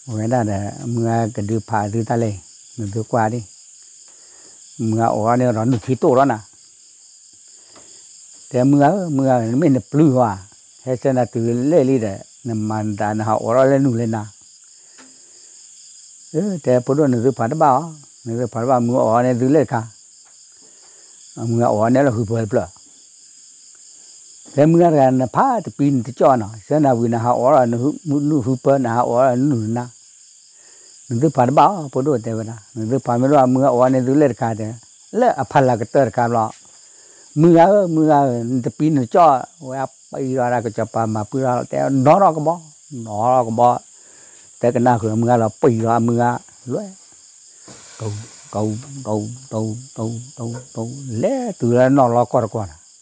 အဝဲဒၣ်ဒီး မုၢ်ဂၤကဒုးဖးသုတၢ်လဲၣ်, နသုကွၢ်ဒံး, မုၢ်ဂၤအိးထီၣ်န့ၣ်ဒီးနုၢ်ထံတိၢ်ထီၣ်နၤ တဲမုၢ်ဂၤဧၢ မုၢ်ဂၤ နမ့ၢ်နပျုၢ်ဧါ, ဟဲဆှၢနၤတုၤလၢလံဒီး နမၤနသး နဟးအိးထီၣ်လၢနုၢ်လၢနၤ, တဲဖိဒိၣ် နသုဖးတဘၣ်အီၤ, နသုဖးတဘၣ် မုၢ်ဂၤအိးထီၣ်န့ၣ်သုလၢတခါ, မုၢ်ဂၤအိးထီၣ်န့ၣ်လၢဃုဖၢတဖျၢၣ်, တဲမုၢ်ဂၤတဂၤ နဖးတပံၤနတကၠီၣ်နီၤ ဆှၢနၤဝံၤ နဟးအိးထီၣ်နုၢ်ဃုပၢ နဟးအိးထီၣ်နုၢ်နၤ နသုဖးတဘၣ်အီၤ ဖိဒိၣ်တဲဝဲဒၣ် နသုဖးမ့ၢ်တဘၣ် မုၢ်ဂၤအိးထီၣ်န့ၣ်သုလၢတခါတဲ, လၢအဖီလာ်ကတၢၢ်တခါဘျီ, မုၢ်ဂၤဧၢ မုၢ်ဂၤဧၢ နတပံၤနတကၠီၣ်, ဝဲပံၤဒီးကစီၤပၤမၤပှံၢ်ထီၣ် တဲနီၢ်ထီၣ်ကဘီ, နီၢ်ထီၣ်ကဘီ, တဲကနၣ်ဃုာ် မုၢ်ဂၤလီၤပံၤဒီးအမုၢ်ဂၤ, လဲၤ, တူ, တူ, တူ, တူ, တူ, တူ, လဲၤတုၤလၢနီၢ်လီၤကီၢ်တကီၢ်န့ၣ်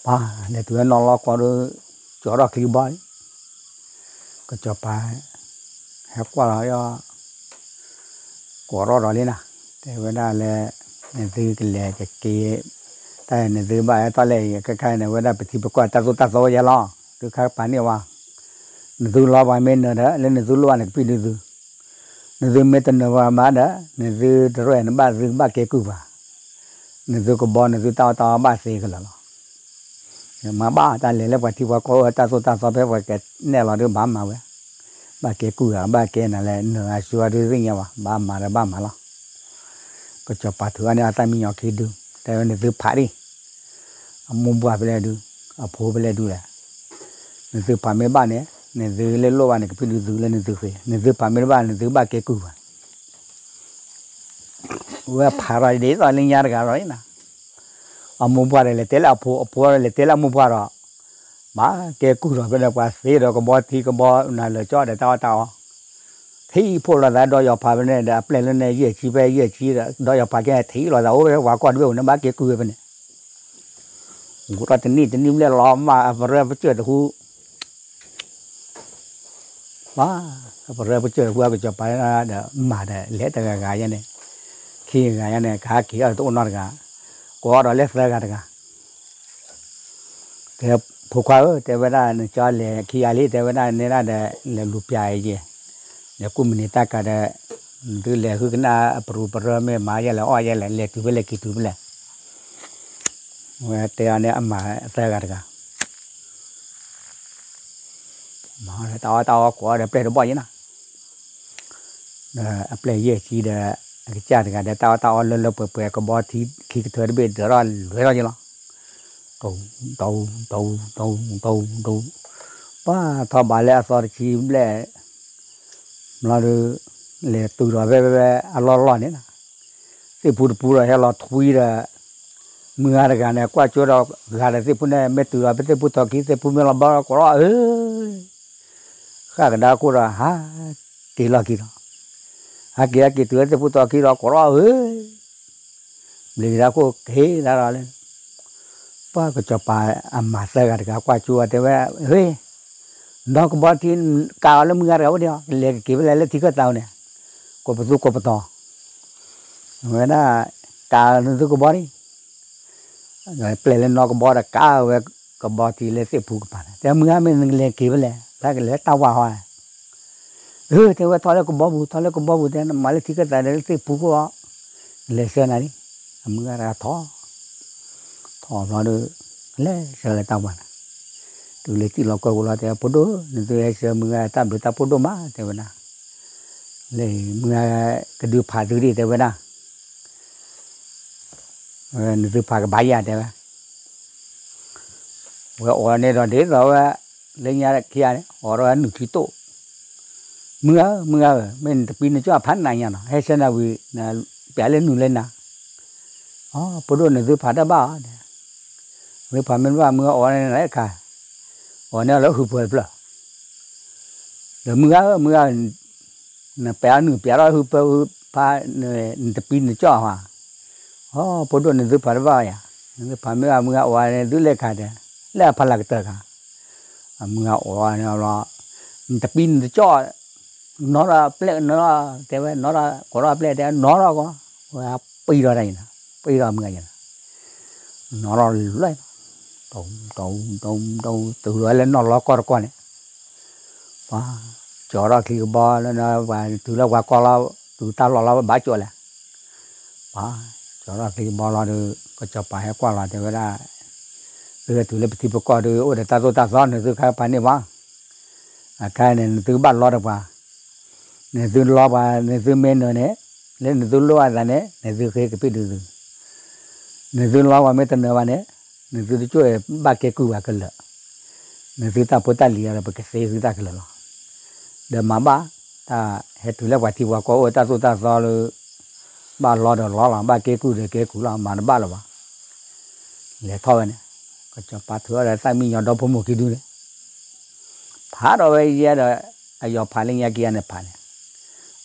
ပှၤလဲၤတုၤလၢနီၢ်လီၤကီၢ်ဒီး, ကၠီထီၣ်ချံကဘီလံ, ကစီၤပၤ, ဟဲကွၢ်လီၤ, ကိးထီၣ်ဒီးလံနၤ, တဲဝဲဒၣ်လၢ, နသုကလဲၤကက့ၤ, တၢ်နသုဘၣ်ဟဲထီၣ်လဲၣ်အံၤ ခဲခါန့ၣ် ဝဲဒၣ်ပထံပကီၢ်တၢ်သိၣ်တၢ်သီဝဲယဲလီၤ, သုခါပာ်န့ၢ်ဝဲ, နသုလီၤပှၤမ့ၢ်နၢၤဒီး လၢနသုလိၣ်ဘၣ်န့ၣ်ကပံၢ်ဒုးသု နသုမ့ၢ်တနၢၤပှၤမးဒီး နသုတရဲၣ်နဘၣ်သုကဘၣ်ကဲကုၢ်ပှၤ, နသုကဘီနသုတၢ်အီၣ်တၢ်အီဘၣ်သ့ကလၢာ်လီၤ. မၤဘၣ်တၢ်လဲၤလၢပှၤထံပှၤကီၢ်အိၣ်တၢ်သိၣ်တၢ်သီဖဲပှၤကနဲၣ်လီၤဒီးဘၣ်မၤဝဲ, ဘၣ်ကဲကုၢ်ဧါ ဘၣ်ကဲနၤလဲၣ် နၢၤအါဆူအါဒုးသ့ၣ်ညါဘၣ် ဘၣ်မၤဒီးဘၣ်မၤလီၤ. ကစီၤပၤထုးအီၤန့ၢ်အသၣ်မံညီၤခံဒု, တဲဝဲနသုဖးဒံး, အမိၢ်ပှၢ်ဖဲလဲၣ်ဒု, အဖိဖဲလဲၣ်ဒုလဲၣ်. နသုဖးမ့ၢ်ဘၣ်န့ၣ် နသုလၢလိၣ်ဘၣ်န့ၣ် ကဖံးဒုသုလၢနသုဃ့, နသုဖးမ့ၢ်တဘၣ် နသုဘၣ်ကဲကုၢ်ဘၣ်. ဝဲဖးထီၣ်ဒ်သိးလၢညါတဂၤလီၤနၤ. အမိၢ်ပှၢ်ဒီးလဲၤတဲလၢအဖိ, အဖိဒီးလဲၤတဲလၢအမိၢ်ပှၢ်ဒီး, ဘၣ်ကဲကုၢ်ထီၣ်ဖဲန့ၣ် ပှၤသ့ဒီးကဘီထံကဘီနၤလၢာ်ကၠီဒီးတၢ်အီၣ်တၢ်အီ, ထံၣ်ဖိးလိာ်သးဒီးယီၤဖးဖဲန့ၣ်ဒီး အပျဲၢ်လၢန့ၣ်ယဲၢ်ဆံဖဲယဲၢ်ဆံဒီး ဒီးယီၤဖးကဲထံၣ်လိာ်သးအိၣ်ဖဲပှၤကွၢ်တဘ့ၣ်အိၣ်န့ၣ် ဘၣ်ကဲကုၢ်ဝဲဖဲန့ၣ် အိၣ်ထီၣ်တနံၣ်တနံၣ်ဘျဲၣ်လီၤမး အပရၢပစၢၢ်တဟူ ဘၣ်, အပရၢပစၢၢ်တဟူ အကစီၤပၤဒီးမၤဒီး လဲၤတဂၤဂၤယဲန့ၣ်, ခံဂၤယဲန့ၣ် ကဟဲက့ၤအီၣ်တအိၣ်နီတဂၤ, ကိးအီၣ်ဒီးလၢသၢဂၤတဂၤ, တဲဖိခွါဧၢ တဲဝဲဒၣ် နကၠီလဲၤခံဂၤလံ တဲဝဲဒၣ် နဲဒၣ်ဒီး လဲၤလူၤပျးအယဲၢ်, လဲၤကူၣ်မုၢ်နံၤတၢ်ကၤဒီး ဒုးလဲၤဃုကနၣ်အပရူၤပရၢမ့ၢ်မၤယဲလဲၣ် အီၣ်ယဲလဲၣ် လဲၤတုၤဖဲလဲၣ်က့ၤတုၤဖဲလဲၣ်, ဝဲတဲအီၤန့ၣ်အမၤသၢဂၤတဂၤ မၤတၢ်အီၣ်တၢ်အီကိးအီၣ်ဒီးပျဲၢ်တဘီၣ်ယဲနၤ, ဒီးအပျဲၢ်ယဲၢ်ဆံဒီး အကစၢ်တဂၤဒီး တၢ်အီၣ်တၢ်အီလၢလၢပှဲၤပှဲၤ ကဘီထံခံကထၢတဘ့ၣ် ဒၢးထီၣ်လွဲထီၣ်ယဲလီၤ, တအူ တအူ တအူ တအူ တအူ ပှၤထီၣ်ဘးလၢအသီတဆံဘျဲၣ် ဘျီဒီး လဲၤတုၤဒီးဖဲဖဲအလီၢ်လီၢ်န့ၣ်လီၤ, သ့ၣ်ဖူတဖူဒီးဟဲလီၤထွံဒီး မုၢ်ဂၤတဂၤန့ၣ် ကွၢ်ကၠိဒီးဂၤဒီးသ့ၣ်ဖူန့ၣ် မ့ၢ်တုၤဒီးဖဲသ့ၣ်ဖူထီၣ်ခံ သ့ၣ်ဖူမ့ၢ်လီၤဘီဒီး ကိးထီၣ်ဧၢ, ဃၣ်ကဒါခိၣ်ဒီးဟးက့ၤလီၢ်ခံဒီး, ဟးက့ၤဟဲက့ၤတုၤလၢသ့ၣ်ဖူထီၣ်ခံဒီး ကိးထီၣ်ဧၢ ဘျံးကဒါခိၣ်က့ၤဒၣ်ဒီးလၢ ပှၤကစီၤပၤအမၤသၢဂၤတဂၤ ကွၢ်ကၠိတဲဝဲ, ဟ့, နီၢ်ကဘီထံ ကးအီၤလၢမုၢ်ဂၤတဂၤအိၣ်ဒံးအီၤ လဲၤကက့ၤဖဲလဲၣ်လၢထံခၢၣ်သးဧိၤန့ၣ်, ကိးပသူကိးပသီ, ဝဲဒၣ် ကးနသုကဘီထံ ပျဲၢ်လၢနီၢ်ကဘီဒီးကးဝဲကဘီထံလၢသ့ၣ်ဖူကပၤန့ၣ် တဲမုၢ်ဂၤမ့ၢ်နကလဲၤက့ၤဖဲလဲၣ် တၢ်ကလဲၤတၢ်ဝၢ်ဟီ, အၢ တဲဝဲထီၣ်လၢကဘီပူၤ ထီၣ်လၢကဘီပူၤ တဲနမၤလၢထံခၢၣ်သးဒီးလၢသ့ၣ်ဖူခိၣ်အီၤ, လဲၤဆှၢနၤလံ, အမုၢ်ဂၤတဂၤထီၣ်, ထီၣ်ဘျီဒီး လဲၤဆှၢလၢတၢ်ဝၢ်န့ၣ်, တုၤလၢစံၣ်လီၤကွဲၤဝူၤလီၤ တဲဖိဒိၣ် နသုဟဲဆှၢမုၢ်ဂၤတၢ်ဘျုးတၢ်ဖှိၣ်ဒိၣ်မး တဲဝဲဒၣ်, လၢမုၢ်ဂၤကဒုးဖးသုဒံး တဲဝဲဒၣ် နသုဖးကဘၣ်ယၤတဲဝဲ, ဝဲအိးန့ၣ်ဒီးဒ်သိးဝဲ, လၢညါခံဂၤန့ၣ် အိးထီၣ်ဝဲနုာ်ခံတိၢ်, မုၢ်ဧၢ မုၢ်ဂၤဧၢ မ့ၢ်နတပံနကၠီၣ်ဖးနးညါနီၤ ဟဲဆှၢနၤဝံၤ ပျးလၢနုာ်လၢနၤ, အီ ဖိဒိၣ်နသုဖးတဘၣ်အီၤ, နသုဖးမ့ၢ်တဘၣ်မုၢ်ဂၤအိးန့ၣ်လၢခါ, အိးန့ၢ်လၢဟုၣ်ပှဲၤတဖျၢၣ် ဒီးမုၢ်ဂၤဧၢ မုၢ်ဂၤ, နပျးအီၤနုာ်ပျးထီၣ်ဟုၣ်ပှဲၤဟုၣ်ဖး, နတပံနကၠီၣ်ဟါ, အီ ဖိဒိၣ်နသုဖးတဘၣ်ယၤ, နသုဖးမ့ၢ်ဘၣ်မုၢ်ဂၤအိးန့ၣ်သုလဲၤခါတဲ, လၢအဖးလၢ်ကတၢၢ်ခါ, အမုၢ်ဂၤအိးန့ၣ်လီၤ, နတပံနတကၠီၣ်, နီၣ်ထီၣ်ပျဲၢ်နီၣ်ထီၣ်တဲဝဲ နီၣ်ထီၣ်ကိးထီၣ်ပျဲၢ်တဲ နီၣ်ထီၣ်ကီး, ဝဲပံထီၣ်တၢ်ယၤ, ပံထီၣ်မုၢ်ဂၤယၤ နီၣ်ထီၣ်လၢ, တအူ တအူ တအူ တအူ တုၤလီၤလၢနီၣ်လီၤကီၢ်တကီၢ်န့ၣ်, ပှၤ, ကၠီထီၣ်ချံကဘီလၢ, ပှၤတုၤလၢပှၤကီၢ်လီၤ, တုၤတၢ်လီၢ်လီၤဘၣ်ကၠီလဲၣ်, ပှၤ, ကၠီထီၣ်ချံကဘီလီၤဒီး ကစီၤပၤဟဲကွၢ်လီၤတဲဝဲဒၣ်, သုဟဲတုၤလၢပထံပကီၢ်ဒီး အိၣ်ဒီးတၢ်သိၣ်တၢ်သီ နသုခါဖးန့ၢ်ဘၣ်, အခါန့ၣ် နသုဘၣ်လီဒီးပှၤ နသုလီပှၤ နသုမ့ၢ်နၢၤန့ၣ်, လၢနသုလိၣ်အသးန့ၣ် နသုဃ့ကဖံးဒုသု, နသုလီပှၤမ့ၢ်တနၢၤဘၣ်န့ၣ်, နသုတကၠိၢ်ဘၣ်ကဲကုၢ်ဘၣ်ကလၢာ်, နသုတၢ်ဖိတၢ်လံၤဒီးပကသ့သုတၢ်ကလၢာ်လီၤ, ဒီးမၤဘၣ်, တၢ်ဟဲတုၤလၢပှၤထံပှၤကီၢ်အိၣ်တၢ်သိၣ်တၢ်သီလၢ, ဘၣ်လီဒီးလီလီၤ ဘၣ်ကဲကုၢ်ဒီးကဲကုၢ်လီၤ မၤတဘၣ်လၢၤဘၣ်, လဲၤထီၣ်ဝဲန့ၣ်, ကစီၤပၤထုးအီၤဒီးသၣ်မံညီၤဒီဖိမိၢ်ခံဒုန့ၣ် ဖးထီၣ်ဝဲယဲဒီး, အယီၤဖးလၢညါက့ၤယၤန့ၣ်ဖးန့ၣ်,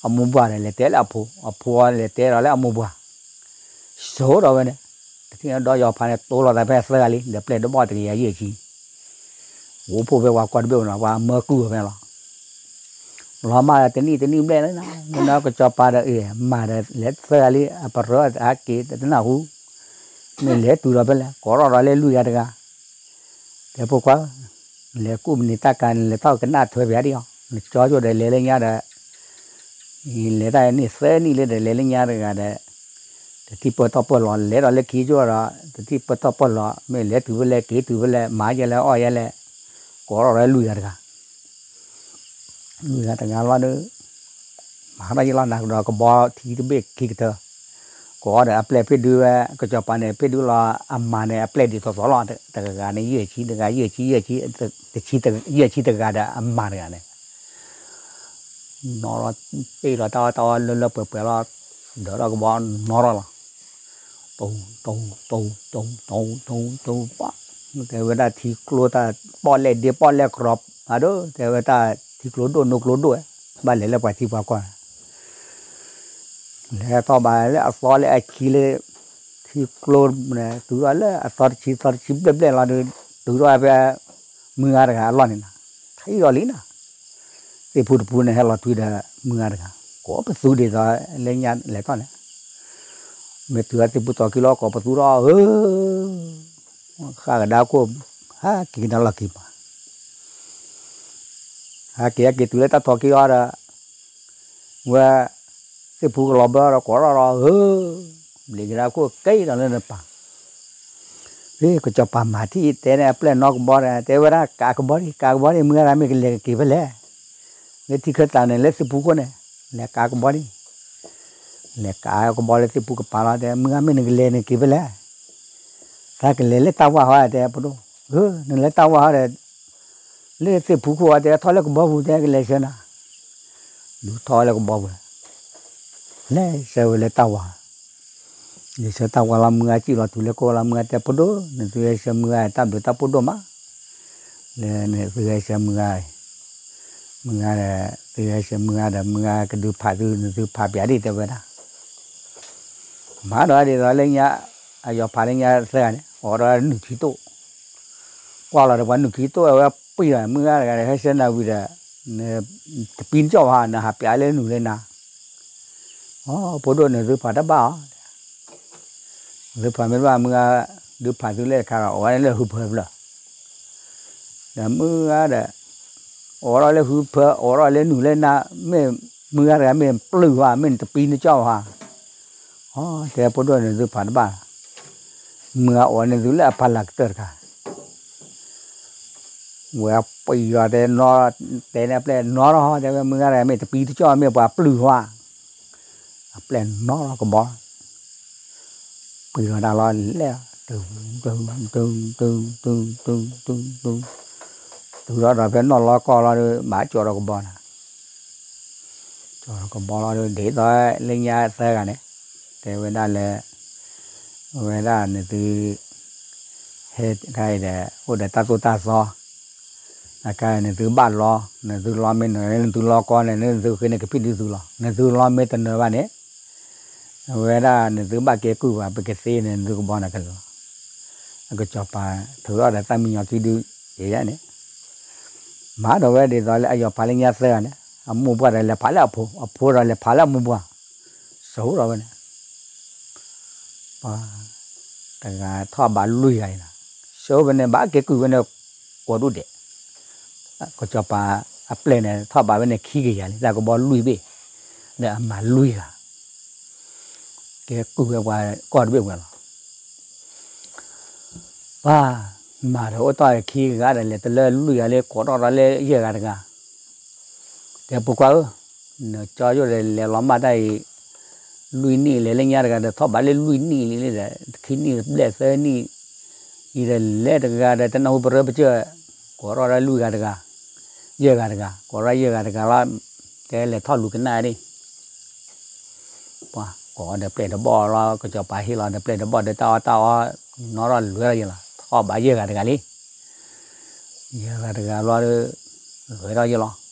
အမိၢ်ပှၢ်ဒီးလဲၤတဲလၢအဖိ, အဖိလဲၤတဲဒီးလၢအမိၢ်ပှၢ်, စိာ်ထီၣ်ဝဲန့ၣ်, တထံၣ်ဒီးယီၤဖးန့ၣ် တိလီၤသးဖဲသၢဂၤလံ ဒီးပျဲၢ်တဘီၣ်တကယၤယဲၢ်ဆံ, အိၣ်ဖှိၣ်ဖဲပှၤကွၢ်တဘ့ၣ်အိၣ်နီၤ ပှၤမၢကုၢ်အီၤဖဲလီၤ လီၤမးဒီးတနံၣ်တနံၣ်ဘျဲၣ်လၢ, မ့ၢ်နီၢ်ကစီၤပၤဒီးအ့ၣ် မၤဒီးလဲၤသၢဂၤလံ အပရၢအက့ၤတနၢ်ဟူ, မ့ၢ်လဲၤတုၤဒီးဖဲလဲၣ် ကိးထီၣ်ဒီးလၢလွံၢ်ဂၤတဂၤ, တဲဖိခွါ, နလဲၤကူၣ်မနုၤတၢ်ကၤ နလဲၤထီၣ်ကနၣ်ထွဲပယၤဒံးအီၤ နကၠီကၠိဒီးလဲၤလၢညါဒီး လဲၤတၢ်န့ၣ်သၢနံၣ်လၢဒီးလဲၤလၢညါတဂၤဒီး, တထံၣ်ပၢၢ်ထီၣ်ပၢၢ်လီၤ လဲၤဒီးလၢခံကၠိဒီး, တထံၣ်ပၢၢ်ထီၣ်ပၢၢ်လီၤ မ့ၢ်လဲၤတုၤဖဲလဲၣ်က့ၤတုၤဖဲလဲၣ် မၤယဲလဲၣ်အီၣ်ယဲလဲၣ်, ကိးထီၣ်ဒီးလွံၢ်ဂၤတဂၤ, လွံၢ်ဂၤတဂၤလီၤဒီး, မၤထီၣ်ယဲလီၤနၤကဒီးကဘီထံတဘ့ၣ်ခံကထၢ, ကိးဒီးအပျဲၢ်ဖ့ၣ်ဒုဝဲ ကစီၤပၤန့ၣ် ဖ့ၣ်ဒုလီၤအမၤန့ၣ် အပျဲၢ်ဒ်သိးသိးလီၤ, တဂၤဂၤန့ၣ် ယဲၢ်ဆံတဂၤ, ယဲၢ်ဆံ, ယဲၢ်ဆံ, တဆံ, ယဲၢ်ဆံတဂၤဒီးအမၤတဂၤန့ၣ် နီၢ်လီၤ, တ့ၢ်လီၤတၢ်အီၣ်တၢ်အီလၢလၢပှဲၤပှဲၤလီၤ, ဒၢးထီၣ်ကဘီနီၢ်ထီၣ်လီၤ, တူတူတူတူတူတူတူပှၤ, တဲဝဲဒၣ်ထံကျိတၢ်ပီၣ်လဲၣ်ဒ့ပီၣ်လဲၣ်ကြီ, အဒိ တဲဝဲတၢ်ထံကျိဒိၣ်နိကျိဒိၣ်, ဘၣ်လဲၤလၢပှၤထံပှၤကီၢ် လဲၤထီၣ်ဘၣ်လၢအသီလၢအခံလၢ ထံကျိန့ၣ် တုၤထီၣ်လၢအသီတဆံသီတဆံဘျဲၣ်ဘျဲၣ်လီၤဒီး တုၤထီၣ်ဖဲ မုၢ်ဂၤတဂၤအလီၢ်န့ၣ်နီၤ, ထံၣ်ဒီးလံနီၤ, သ့ၣ်ဖူတဖူန့ၣ် ဟဲလီၤထွံဒီးမုၢ်ဂၤတဂၤ, ကိးပသူဒ်သိးလၢညါလဲၤထီၣ်န့ၣ်, မ့ၢ်တုၤအသ့ၣ်ဖူတီၤကံလီၤ ကိးပသူထီၣ်ဧၢ ဃၣ်ကဒါခိၣ်, ဟဲက့ၤကဒါလီၢ်ခံပၤ, ဟဲက့ၤဟဲက့ၤတုၤလၢတၢ်တီၤကံအီၤဒီး ဝဲ သ့ၣ်ဖူကလီၤဘၢဒီးကိးထီၣ်ဒီးဧၢ, ဘျံးကဒါခိၣ်က့ၤဒီးလၢနပၤ, ဖဲကစီၤပၤမၤထံၣ်တဲန့ၣ်အပျဲၢ်နီၢ်ကဘီဒီး တဲဝဲဒၣ်ကးကဘီဒံး ကးကဘီဒံး မုၢ်ဂၤတဂၤမ့ၢ်ကလဲၤကက့ၤဖဲလဲၣ်, လၢထံခၢၣ်သးန့ၣ် လၢသ့ၣ်ဖူခိၣ်န့ၣ်, လဲၤကးကဘီဒံး, လဲၤကးကဘီလၢသ့ၣ်ဖူကပၤလီၤ တဲ မုၢ်ဂၤမ့ၢ်နကလဲၤနက့ၤဖဲလဲၣ်, တၢ်ကလဲၤလၢတၢ်ဝၢ်ဟီတဲ ပဒိၣ်, နလဲၤတၢ်ဝၢ်ဟီဒီး လၢသ့ၣ်ဖူခိၣ်အီၤတဲ ထီၣ်လၢကဘီပူၤတဲကလဲၤဆှၢနၤ, ဒုးထီၣ်လၢကဘီပူၤ, လဲၤဆှၢဝဲလၢတၢ်ဝၢ်, လဲၤဆှၢတၢ်ဝၢ်လီၤ မုၢ်ဂၤစံၣ်လီၤတုၤလၢကိၣ်လီၤ မုၢ်ဂၤတဲ ပဒိၣ် နသုဟဲဆှၢမုၢ်ဂၤ တၢ်ဘျုးတၢ်ဖှိၣ်ဒိၣ်မး, လၢနသုဟဲဆှၢမုၢ်ဂၤ, မုၢ်ဂၤဒီး သုဟဲဆှၢမုၢ်ဂၤဒီး မုၢ်ဂၤကဒုးဖးသု နသုဖးပၠးဒံးတဲဝဲဒၣ် မၤဒီးဒ်သိးလၢညါ အယီၤဖးလၢညါသၢဂၤန့ၣ် အိးထီၣ်နုၢ်ခံတိၣ်, ကွၢ်လီၤဒီးပှၤနုၢ်ခံတိၣ်အဝဲပှံၢ်လီၤ မုၢ်ဂၤတဂၤဒီး ဟဲဆှၢနၤဝံၤဒီး နတပံတကၠီၣ်ဘၣ် နဟးပၠးလၢနုၢ်လၢနၤ, အိ ဖိဒိၣ်နသုဖးတဘၣ်အီၤ, သုဖးမ့ၢ်တဘၣ် မုၢ်ဂၤဒုးဖးသုလၢတခါဒီး အိးဝဲလၢဟုဖၢဖျၢၣ် ဒီးမုၢ်ဂၤဒီး အိးထီၣ်လၢဟုဖၢ အိးထီၣ်လၢနုၢ်လၢနၤ မ့ၢ်မုၢ်ဂၤတဂၤမ့ၢ်ပျုၢ်ဘၣ် မ့ၢ်နတပံနကၠီၣ်ဘၣ်, အိ တဲဖိဒိၣ်န့ၣ်သုဖးတဘၣ်, မုၢ်ဂၤအိးန့ၢ်သုလၢအဖီလာ်ကတၢၢ်တခါ, ဝဲပှံၢ်လီၤတဲ တဲန့ၣ်အပျဲၢ်နီၢ်ထီၣ် တဲဝဲမုၢ်ဂၤတဂၤမ့ၢ်တပံတကၠီၣ်မ့ၢ်ပှၤပျုၢ်ဘၣ်, အပျဲၢ်နီၢ်ထီၣ်ကဘီ ပှံၤလီၤတၢ်လီၤလဲၣ်, တုၤ, တုၤ, တုၤ, တုၤ, တုၤ, တုၤ, တုၤ, တုၤထီၣ်ဒီးဖဲနီၢ်လီၤကီၢ်လီၤဒီး ဘၣ်ကၠီၤဒီးကဘီနၤ, ကၠီၤဒီးကဘီလီၤဒီး ဒ်သိးလၢညါသၢဂၤန့ၣ် တဲဝဲဒၣ်လၢ ဝဲဒၣ်နသု ဟဲခါအံၤဒီး အိၣ်ဒီးတၢ်သိၣ်တၢ်သီ အခါအံၤနသုဘၣ်လီၤ နသုလီၤမ့ၢ်နၢၤ နသုလီၤကီၢ်န့ၣ် နသုဃ့န့ၢ်ကဖံးဒုးသုလီၤ နသုလီၤမ့ၢ်တနၢၤဘၣ်န့ၣ် အဝဲဒၣ်နသုဘၣ်ကဲကုၢ်ဘၣ် ပကသ့န့ၣ် နသုကဘီနၤကလီၤ, အကစီၤပၤထုးထီၣ်ဒီးသၣ်မံညီၤခံဒုး ယဲန့ၣ် မၤဒီးဝဲဒ်သိးလၢအယီၤဖးလၢညါသၢဂၤန့ၣ် အမိၢ်ပှၢ်ဒီးလဲၤဖးလၢအဖိ အဖိဒီးလဲၤဖးလၢအမိၢ်ပှၢ် စိဒီးဝဲန့ၣ် ပှၤတဂၤထီၣ်ဘးလွံၢ်ဂၤအံၤလီၤ, စိဖဲန့ၣ် ဘၣ်ကဲကုၢ်ဝဲန့ၣ် ကိးဒူၣ်ဒဲး, ကစီၤပၤအပျဲၢ်န့ၣ် ထီၣ်ဘးဝဲန့ၣ်ခံကယၤလံ တၢ်ကဘီလွံၢ်ဘ့ၣ်, ဒီးအမၤလွံၢ်ဂၤ, ကဲကုၢ်ဝဲပှၤကီၢ်တဘ့ၣ်ဝဲလီၤ. ပှၤမၤဒီးအိၣ်တ့ၢ်ခံဂၤဒီး လဲၤတလၢလွံၢ်ဂၤလၢ ကိးထီၣ်ဒီးလၢယဲၢ်ဂၤတဂၤ, တဲဖိခွါဧၢ, နကၠီယိၣ်ဒီးလဲၤလီၤမၢ်တၢ်အံၤ လွံၢ်နံၣ်လဲၤလၢညါတဂၤဒီး ထီၣ်ဘးလၢလွံၢ်နံၣ်လံဒီး ခံနံၣ်ဘျဲၣ်သၢနံၣ် အံၤဒီးလဲၤတဂၤဒီး တနၢ်ဟူပရၢပစၢၢ်, ကိးထီၣ်ဒီးလွံၢ်ဂၤတဂၤ, ယဲၢ်ဂၤတဂၤ, ကိးထီၣ်ယဲၢ်ဂၤတဂၤလီၤ, တဲလဲၤထီၣ်လူၤကနၣ်ဒံး ပှၤကိးဒီးပျဲၢ်တဘီၣ်လီၤ, ကစီၤပၤဟ့ၣ်လီၤဒီးပျဲၢ်တဘီၣ်ဒီးတၢ်အီၣ်တၢ်အီ နီၢ်ထီၣ်လွဲထီၣ်ယဲလီၤ, ထီၣ်ဘးယဲၢ်ဂၤတဂၤလံ, ယဲၢ်ဂၤတဂၤလီၤဒီး လွဲထီၣ်ယဲလီၤ,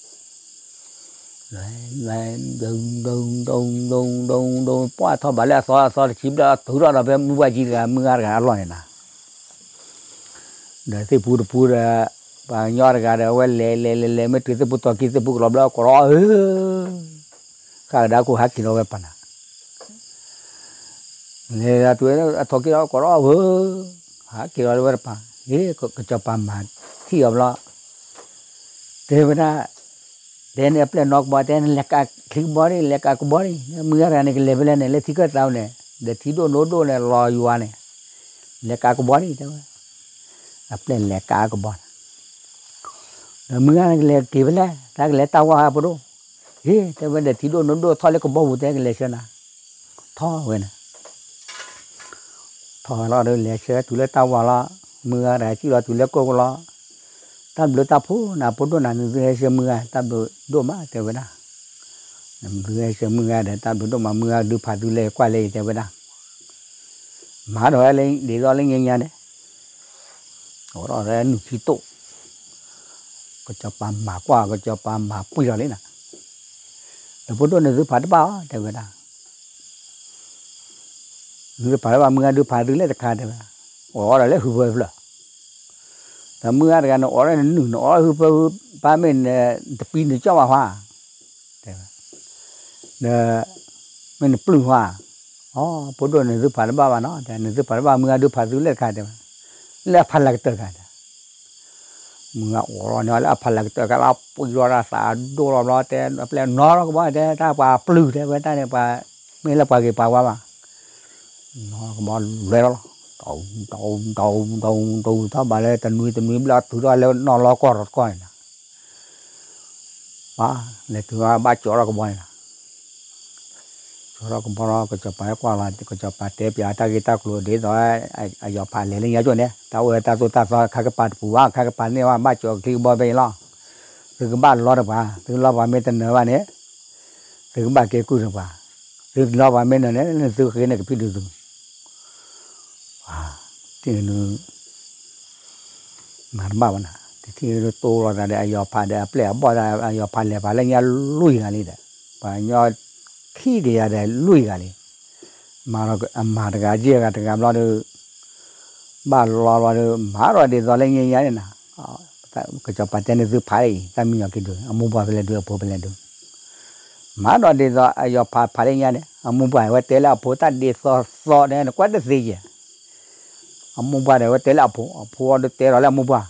လွဲ လွဲ ဒုံ ဒုံ ဒုံ ဒုံ ဒုံ ဒုံ ပှၢ်ထီၣ်ဘးလၢအသီအသီတဆံဘျဲၣ် တုၤထီၣ်ဒီးဖဲမုၢ်ပှၢ်ကံတဂၤ မုၢ်ဂၤတဂၤအလီၢ်န့ၣ်နီၤ ဒီးသ့ၣ်ဖူတဖူဒီး ပှၤကညီတဂၤဒီး အဝဲလဲၤလဲၤလဲၤလဲၤ မ့ၢ်တုၤသ့ၣ်ဖူတီၤကံ သ့ၣ်ဖူကလီၤဘျီ ကိးထီၣ်ဧၢ, ဃၣ်ကဒါခိၣ်ဟးက့ၤလီၤဝဲပၤနၤ, လဲၤတုၤအထီၣ်က့ၤလီၤ ကိးထီၣ်ဧၢ, ဟးက့ၤလီၤလၢဝဲတပၤ, ဟ့ၣ် ကစီၤပၤမၤထံၣ်အီၤဘျီ တဲဝဲဒၣ် တဲန့ၣ်အပျဲၢ်နီၢ်ကဘီ တဲန့ၣ် လဲၤကးချံကဘီန့ၣ် လဲၤကးကဘီန့ၣ် မုၢ်ဂၤတဂၤန့ၣ် ကလဲၤဖဲလဲၣ်န့ၣ် လၢထံခၢၣ်သးန့ၣ် ဒီးထံဒိၣ်နိဒိၣ်န့ၣ် လီၤယွၤန့ၣ် လဲၤကးကဘီန့ၣ် တဲဝဲ အပျဲၢ်လဲၤကးကဘီန့ၣ် ဒီးမုၢ်ဂၤန့ၣ် ကလဲၤက့ၤဖဲလဲၣ် တၢ်ကလဲၤတၢ်ဝၢ်ဟးပဒိၣ်, ဟ့ၣ် တဲဝဲဒီးထံဒိၣ်နိဒိၣ်ထီၣ်လၢကဘီပူၤ တဲကလဲၤဆှၢနၤ, ထီၣ်ဝဲန့ၣ် ထီၣ်လီၤဒီး လဲၤဆှၢတုၤလၢတၢ်ဝါလီၤ, မုၢ်ဂၤတဂၤစံၣ်လီၤတုၤလၢကိၣ်ကလီၤ, တၢ်ဘျုးတၢ်ဖှိၣ်နၤ ဖိဒိၣ်နၤ နသုဟဲဆှၢမုၢ်ဂၤ တၢ်ဘျုးဒိၣ်မး တဲဝဲဒၣ်, နသုဟဲဆှၢမုၢ်ဂၤဒီး တၢ်ဘျုးဒိၣ်မး မုၢ်ဂၤဒုးဖးသုလဲၤကွၢ်လဲၤအံၤ တဲဝဲဒၣ်, မၤဒီးဝဲလၢဒ်သိးလၢညါညါန့ၣ် အိၣ်ဒီးနုၢ်ခံတိၢ်, ကစီၤပၤမၤကွၢ် ကစီၤပၤမၤပှံၢ်ထီၣ်လံနၤ, ဒီးဖိဒိၣ်န့ၣ်သုဖးတဘၣ်အီၤ တဲဝဲဒၣ်, နသုဖးတဘၣ်မုၢ်ဂၤဒုးဖးသုလဲၤတခါ တဲဝဲ, အိၣ်ဒီးလၢဟုဖၢဖျၢၣ်, ဒီးမုၢ်ဂၤတဂၤန့ၣ် အိၣ်ဒီးနနုၢ် နအိၣ်ဒီးဟုဖၢဖျၢၣ် ပၢ်မ့ၢ်နတပံၤနကၠီၣ်ဘၣ်ဟါ တဲဝဲ, ဒီး မ့ၢ်နပျုၢ်ဟါ, အိ ဖိဒိၣ်န့ၣ်သုဖးတဘၣ်ဘၣ်နီၤ တဲ နသုဖးတဘၣ် မုၢ်ဂၤဒုးဖးသုလဲၤတခါ တဲဝဲ, လၢအဖးလၢကတၢၢ်တဂၤ မုၢ်ဂၤအိၣ်လီၤန့ၣ်လၢအဖးလၢကတၢၢ် ကလီၤပှံၤလီၤဒီးသးဒိၣ်လီၤဘျီ တဲ ပျဲၢ်နီၤလီၤကဘီ တဲ တၢ်ပှၤပျုၢ် တဲဝဲတၢ်န့ၣ် ပှၤ မ့ၢ်လၢပှၤဂ့ၤပှၤဝါဘၣ်, နီၤကဘီလွဲလီၤလီၤ, တအူ တအူ တအူ တအူ တအူ ထီၣ်ဘးလၢတနွံတနွံဘျီ တုၤထီၣ်လၢနီၢ်လီၤကီၢ်တကီၢ်န့ၣ်လီၤ ပှၤ လဲၤတုၤဘၣ်ကၠီထီၣ်ကဘီန့ၣ်လီၤ, ကၠီထီၣ်ကဘီလီၤ ကစီၤပၤကွၢ်လီၤ ကစီၤပၤတဲပၠးတၢ်ဂ့ၢ်တၢ်ကျိၤဒ်သိး အယီၤဖးလဲၤလၢညါကၠိၣ်န့ၣ် တၢ်အိၣ်ဝဲတၢ်သိၣ်တၢ်သီ ခါကပၤတပူၤဘၣ် ခါကပၤန့ၢ်ဘၣ် ဘၣ်ကၠီချံကဘီဖဲအံၤလီၤ, သုကဘၣ်လီတပှၤ သုလီပှၤမ့ၢ်တနၢၤဘၣ်န့ၣ် သုကဘၣ်ကဲကုၢ်တပှၤ, သုလီပှၤမ့ၢ်နၢၤန့ၣ် သုဃ့န့ၣ်ကဖံးဒုးသု တထံၣ်နု မၤတဘၣ်ဘၣ်နၤ တထံၣ်နုတိၢ်လီၤသးဒီး အယီၤဖးဒီးအပျဲၢ်အဘီၣ်သး အယီၤဖးလဲၤဖးလၢညါလွံၢ်ဂၤလံဒီး ပှၤကညီခံကယၤဒီးလွံၢ်ဂၤလံ, မၤဒီးအမၤတဂၤယဲၢ်ဂၤတဂၤဘျီဒီး ဘၣ်လီဘျီဒီး မၤဒီးဒ်သိးလၢညါညါန့ၣ်နၤ, ကစီၤပၤတဲန့ၣ်သုဖးအံၤ တၢ်မံညီၤက့ၤဒုး အမိၢ်ပှၢ်ဖဲလဲၣ်ဒုး အဖိဖဲလဲၣ်ဒုး မၤဒီးဒ်သိးအယီၤဖးဖးလၢညါန့ၣ် အမိၢ်ပှၢ်ဝဲတဲလၢအဖိတၢ်ဒ်သိးသိးန့ၣ် နကွၢ်တသ့ယဲၢ်, အမိၢ်ပှၢ်ဒီးဝဲတဲလၢအဖိ အဖိဒီးတဲဒီးလၢအမိၢ်ပှၢ်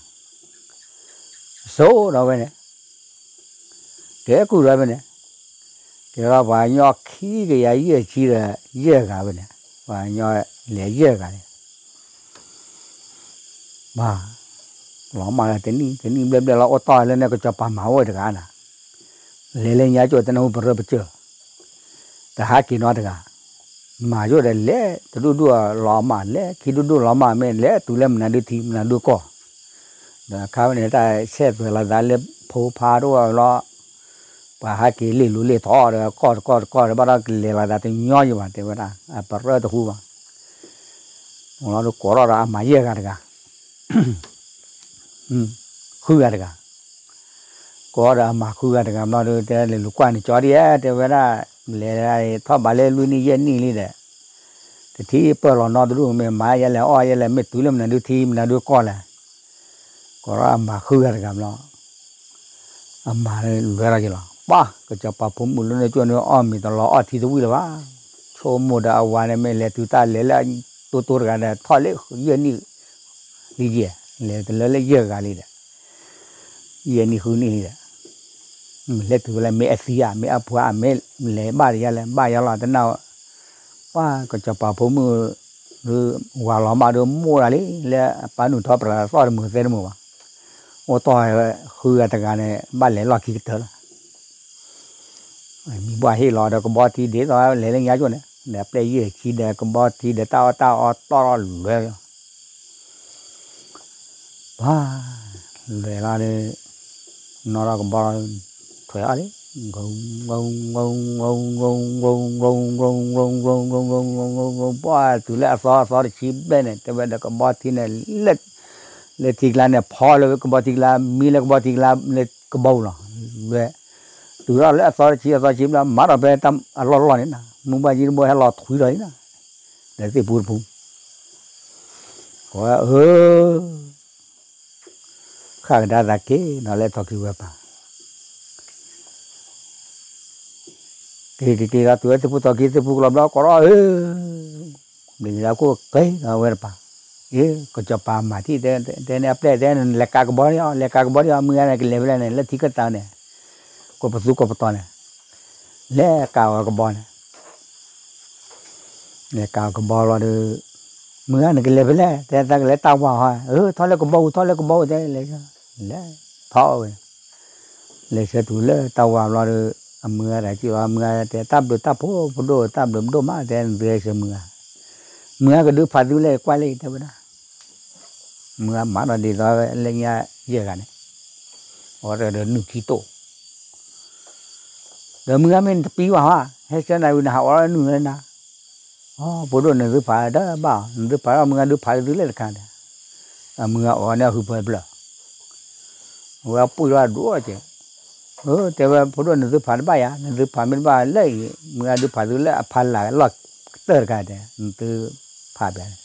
ဆိဒီးဝဲန့ၣ် တဲကုၢ်ဒီးဖဲန့ၣ် ကဲထီၣ်ပှၤကညီခံကယၤယဲၢ်ဆံဒီးယဲၢ်ဂၤဖဲန့ၣ် ပှၤကညီလဲၤယဲၢ်ဂၤန့ၣ် ဘၣ် လီၤမၢ်လၢတနံၣ် တနံၣ်ဘျဲၣ်ဘျဲၣ်လီၤ အိၣ်တီၢ်လၢန့ၣ် ကစီၤပၤမၤဝဲတဂၤနၤ, လဲၤလၢညါကၠိၣ်တနၢ်ဟူပရၢပစၢၢ် တဟးက့ၤနီတဂၤ, မၤယိၣ်ဒီးလဲၤတဒူၣ်ဒူၣ်လီၤမၢ်မ့ၢ်လဲၤတုၤလၢမနုၤဒုထံ မနုၤဒုကီၢ်, ဒီးခါဝဲန့ၣ် တၢ်ဆဲးသွဲးလီၤသးလၢဖိဖါတအိၣ်ဘၣ်ဘျီ ပှၤဟးက့ၤလ့ၢ်လူၤလ့ၢ်ထီဒီးကီၢ်တကီၢ်တကီၢ်ဒီးဘၣ်ဒီးကလဲၤလီၤသးတညီယံၤဘၣ် တဲဝဲဒၣ် အပရၢတဟူဘၣ်, လီၤဒီးကိးထီၣ်ဒီးအမၤယဲၢ်ဂၤတဂၤ ဃုဂၤတဂၤ, ကိးဒီးအမၤဃုဂၤတဂၤဘျီဒီး တဲလဲၤလူၤကွၢ်န့ၣ်ကၠီဒ်ဧါ တဲဝဲဒၣ်, လဲၤထီၣ်ဘးလၢလွံၢ်နံၣ်ယဲၢ်နံၣ်လံဒီး, တထံၣ်ပၢၢ်လီၤနီတဒူၣ် မ့ၢ်မၤယဲလဲၣ်အီၣ်ယဲလဲၣ် မ့ၢ်တုၤလၢမနုၤဒုထံ မနုၤဒုကီၢ်လဲၣ်, ကိးဒီးအမၤဃုဂၤတဂၤဘျီ ပှၤ ကစီၤပၤဖိမုၣ်လၢန့ၣ် ကၠိန့ၣ်အီၣ်မ့ၤတလီၤအီၣ်ထံတဝံၣ်လၢၤဘၣ်, ဆိကမိၣ်ဒီးအဝၤန့ၣ် မ့ၢ်လဲၤတုၤတၢ်လဲၤလၢတိတိတဂၤဒီး ထီၣ်လၢယဲၢ်နံၣ် လံယဲၢ်, လဲၤတလၢလၢယဲၢ်ဂၤလံဒီး, ယဲၢ်နံၣ်ဃုနံၣ်လံဒီး, လဲၤတုၤဝဲလၢမ့ၢ်အသံဧါ မ့ၢ်အပှၤဧါ မ့ၢ်လဲၤဘၣ်တယါလဲၣ် ဘၣ်ယါလီၤတနၢ်, ပှၤ ကစီၤပၤဖိမုၣ် ဝၤလီၤမၢ်ဒီးမိၢ်ဒၣ်လံ လၢအပၢ်နုာ်ထီၣ်ပြးသီၣ်တမုာ်သဲတမုာ်ဘၣ်, အိၣ်တီၢ်ဃုဂၤတဂၤန့ၣ် ဘၣ်လဲၤလီၢ်ခံကတၢၢ်လီၤ မံၤဘှၢ်ဟ့ၣ်လီၤဒီးကဘီထံဒ်သိးလဲၤလၢညါကၠိန့ၣ် ဒီးပျဲၢ်ယဲၢ်ဆံဒီးကဘီထံဒီးတၢ်အီၣ်တၢ်အီတီၢ်လွဲ, ပှၤ လွဲလီၤဒီး နီၣ်ထီၣ်ကဘီ ထွဲအီၤလံ, ပှၤတုၤလၢအသီအသီတဆံဘျဲၣ်န့ၣ် တဲဝဲဒီးကဘီထံန့ၣ် လၢထံကျါန့ၣ် ဖီလၢကဘီထံကျါ မံလၢကဘီထံကျါလၢကဘီပူၤလီၤ, လွဲ တုၤထီၣ်လၢအသီတဆံအသီတဆံဘျဲၣ် မၤထီၣ်ဖဲတၢ်အလီၢ်လီၢ်န့ၣ်နၤ မုၢ်ဘၣ်ယံၤတဘိဟဲလီၤထွံထီၣ်လံနၤ, ဒီးသ့ၣ်ပူတပူ ကိးဝဲအၢ ဃၣ်ကဒါသးက့ၤနီၤလၢထီၣ်ခံဝဲပၢ်, က့ၤက့ၤက့ၤဒီးတုၤဝဲသ့ၣ်ဖိထီၣ်ခံသ့ၣ်ဖိကလီၤဘျီ ကိးထီၣ်အၢ, ဘျ့းလၢခိၣ်က့ၤဒီးဝဲတပၢ်, အ့ ကစီၤပၤမၤထံၣ်တဲန့ၣ်အပျဲၢ်တဲန့ၣ် လဲၤကးကဘီန့ၣ်အီၤ လဲၤကးကဘီန့ၣ်အီၤ မုၢ်ဂၤန့ၣ်ကလဲၤဖဲလဲၣ်န့ၣ် လၢထံကတၢၢ်န့ၣ်, ကိးပသူကိးပတီၤန့ၣ်, လဲၤကးအီၤကဘီန့ၣ် လဲၤကးကဘီလီၤဒီး, မုၢ်ဂၤနကလဲၤဖဲလဲၣ် တဲသးကလဲၤတၢ်ဝါဟီ, အၢ ထီၣ်လၢကဘီပူၤ ထီၣ်လၢကဘီပူၤ တဲလဲၤ, လဲၤထီၣ်ဝဲ, လဲၤဆၢတုၤလၢတၢ်ဝါဘျီဒီး, အမုၢ်ဂၤတဂၤစံးလီၤ မုၢ်ဂၤတဲ တၢ်ဘျုးတၢ်ဖှိၣ်ဖိဒိၣ် တၢ်ဘျုးဒိၣ်မး တဲနသုဟဲဆှၢမုၢ်ဂၤ, မုၢ်ဂၤကဒုးဖးသုလၢကွၢ်လၢအံၤ တဲဝဲဒၣ်. မုၢ်ဂၤမၤဒီးဒ်သိးလၢညါယဲၢ်ဂၤန့ၣ်, အဝဲဒီးနုာ်ခံတိၢ်, ဒီးမုၢ်ဂၤမ့ၢ်နတပံဘၣ်ဟါ, ဟဲဆၢနၤဝံၤ နဟးအီၣ်လၢနုာ်လၢနၤ, အိ ဖိဒိၣ်နသုဖးတဘၣ်အီၤ, နသုဖးဒီးမုၢ်ဂၤဒုးဖးသုလၢတခါဒီး, အမုၢ်ဂၤအီၣ်န့ၣ်အဟုဖၢတဖျၢၣ်, အဝဲအပှံၢ်ထီၣ်ဒိၣ်ကဲး, တဲဝဲ ဖိဒိၣ်နသုဖးတဘၣ်ယၤ, နသုဖးမ့ၢ်တဘၣ်လၢအံၤ မုၢ်ဂၤဒုးဖးသုလၢအဖီလာ်လီၢ်ကတၢၢ်တခါဒီး နသုဖးပျးန့ၣ်,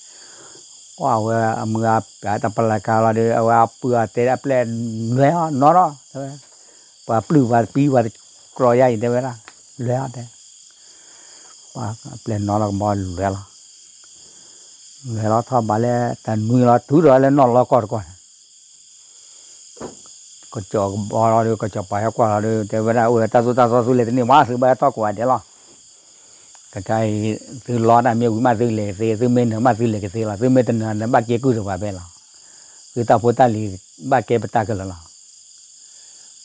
အဝဲအမုၢ်ဂၤပျးတၢ်ဖီလာ်ကါလီၤဒီး အဝဲအပှံၢ်အီၤတဲအပျဲၢ်လွဲၤအီၤနီၢ်ထီၣ်, တဲဝဲ ပှၤပျုၢ်ပှၤတပံ ပှၤတကြီၤယါအံၤ တဲဝဲဒၣ်, လွဲၤအီၤတဲ, ပှၤအပျဲၢ်နီၢ်ထီၣ်ကဘီလွဲၤလီၤ, လွဲၤလီၤထီၣ်ဘးလၢတနွံလီၤ တုၤထီၣ်လၢနီၢ်လီၢ်ကီၢ်တကီၢ်န့ၣ် ကစီၤကဘီလီၤဒီး ကစီၤပၤဟဲကွၢ်လီၤဒီး တဲဝဲဒၣ် အိၣ်လၢတၢ်သိၣ်တၢ်သီ သုလဲၤတန့ၢ်ဘၣ် သုဘၣ်ဟဲထီၣ်ကိးဂၤဒဲးလီၤ, တခါအံၤ သုလီတၢ်မ့ၢ်ဝံၤမးသုလဲၤကသ့, သုမ့ၢ်နၢၤမးသုလဲၤကသ့လီၤ, သုမ့ၢ်တနၢၤန့ၣ် ဘၣ်ကဲကုၢ်တပှၤဖဲလီၤ, သုတၢ်ဖိတၢ်လံၤ ဘၣ်ကဲပတၢ်ခဲလၢာ်လီၤ,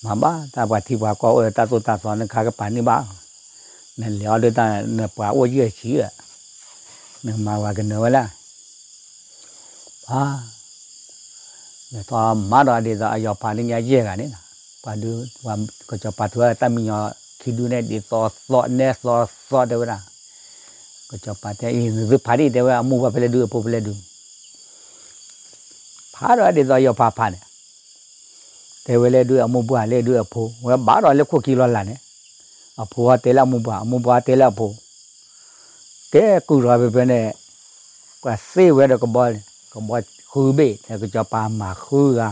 မၤဘၣ်တၢ်ပှၤထံပှၤကီၢ်အိၣ်လၢတၢ်သိၣ်တၢ်သီ နခါကပၤန့ၢ်ဘၣ်, နလဲၤအီၤဒ်တၢ် နပှၤအိၣ်ယဲၢ်ဆံဧၢ, နမၤဝဲကနၢၤဝဲလၢ ပှၤ လဲၤထီၣ်မၤဒီးဒ်သိးအယီၤဖးလၢညါယဲၢ်ဂၤန့ၣ်လီၤ, ပှၤဒုး ကစီၤပၤထုးတၢ်မံညီၤခံဒုန့ၣ် ဒ်သိးသီနဲသီသီတဲဝဲဒၣ်, ကစီၤပၤတဲအံၤ နသုဖးဒံၣ် တဲဝဲအမိၢ်ပှၢ်ဖဲလဲၣ်ဒုးအဖိဖဲလဲၣ်ဒုး, ဖးဒီးဒ်သိးယီၤဖးဖးန့ၣ်, တဲဝဲလၢဒုးအမိၢ်ပှၢ်လၢဒုးအဖိ ဝဲဘၣ်ဒီးလၢခိၣ်ခံလီၤလၢ်န့ၣ်, အဖိတဲလၢအမိၢ်ပှၢ် အမိၢ်ပှၢ်တဲလၢအဖိ ကဲကုၢ်ထီၣ်ဖဲဖဲန့ၣ်, ပှၤသ့ဝဲဒီးကဘီန့ၣ် ကဘီဃုဘ့ၣ် ဒီးကစီၤပၤမၤဃုဂၤ,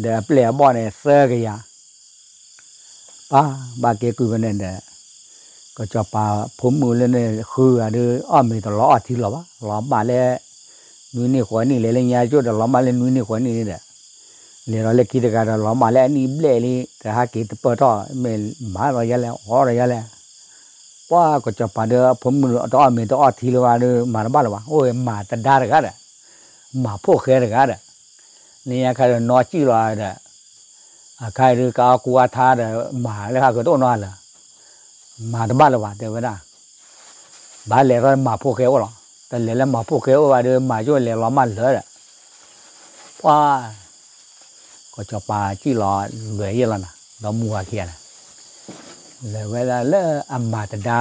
ဒီးအပျဲၢ်အဘီၣ်န့ၣ်သၢကယၤ, ပှၤဘၣ်ကဲကုၢ်ဖဲန့ၣ်ဒီး, ကစီၤပၤဖိမုၣ်လၢန့ၣ်ဃုဂၤဒီးအီၣ်မ့ၤတလီၤအီၣ်ထံလီၤဘၣ်, လီၤမၢ်လၢ နွံနံၣ်ဃိးနံၣ် လဲၤလၢညါကၠိဒီးလီၤမၢ်လၢနွံနံၣ်ဃိးနံၣ်န့ၣ်ဒီး, လဲၤဒီးလၢခံတဂၤဒီးလီၤမၢ်လၢအနံၣ်ဘျဲၣ်လံ တဟးက့ၤတပၢၢ်ထီၣ် မ့ၢ်မၤဒီးယါလဲၣ် အီၣ်ဒီးယါလဲၣ်, ပှၤကစီၤပၤဒီးဖိမုၣ်တအီၣ်မ့ၤတအီၣ်ထံလၢၤဘၣ်ဒီး မၤတဘၣ်လၢၤဘၣ်, အိၣ်မၤတဒါတဂၤဒီး, မၤဖိၣ်ဃဲတဂၤဒီး, လၢညါခါဒီးနီၢ်စံၣ်လီၤဒီး, အခါအံၤဒုးကအီၣ်ကူအီထါဒီး မၤလၢဟးကတအိၣ်နီတဂၤလၢၤ မၤတဘၣ်လၢၤဘၣ် တဲဝဲဒၣ်, ဘၣ်လဲၤထီၣ်မၤဖိၣ်ဃဲအိၣ်လီၤ, တလဲၤလၢမၤဖိၣ်ဃဲအိၣ်ဘၣ်ဒီး မၤယိၣ်လဲၤလီၤမၢ်လၢာ်ဒီး, ပှၤ ကစီၤပၤစံၣ်လီၤလွဲၤယဲၢ်လီၤနၤ ဒီမုၢ်ဝၤခံဂၤန့ၣ်, လဲၤဝဲဒၣ်လၢအမၤတဒါ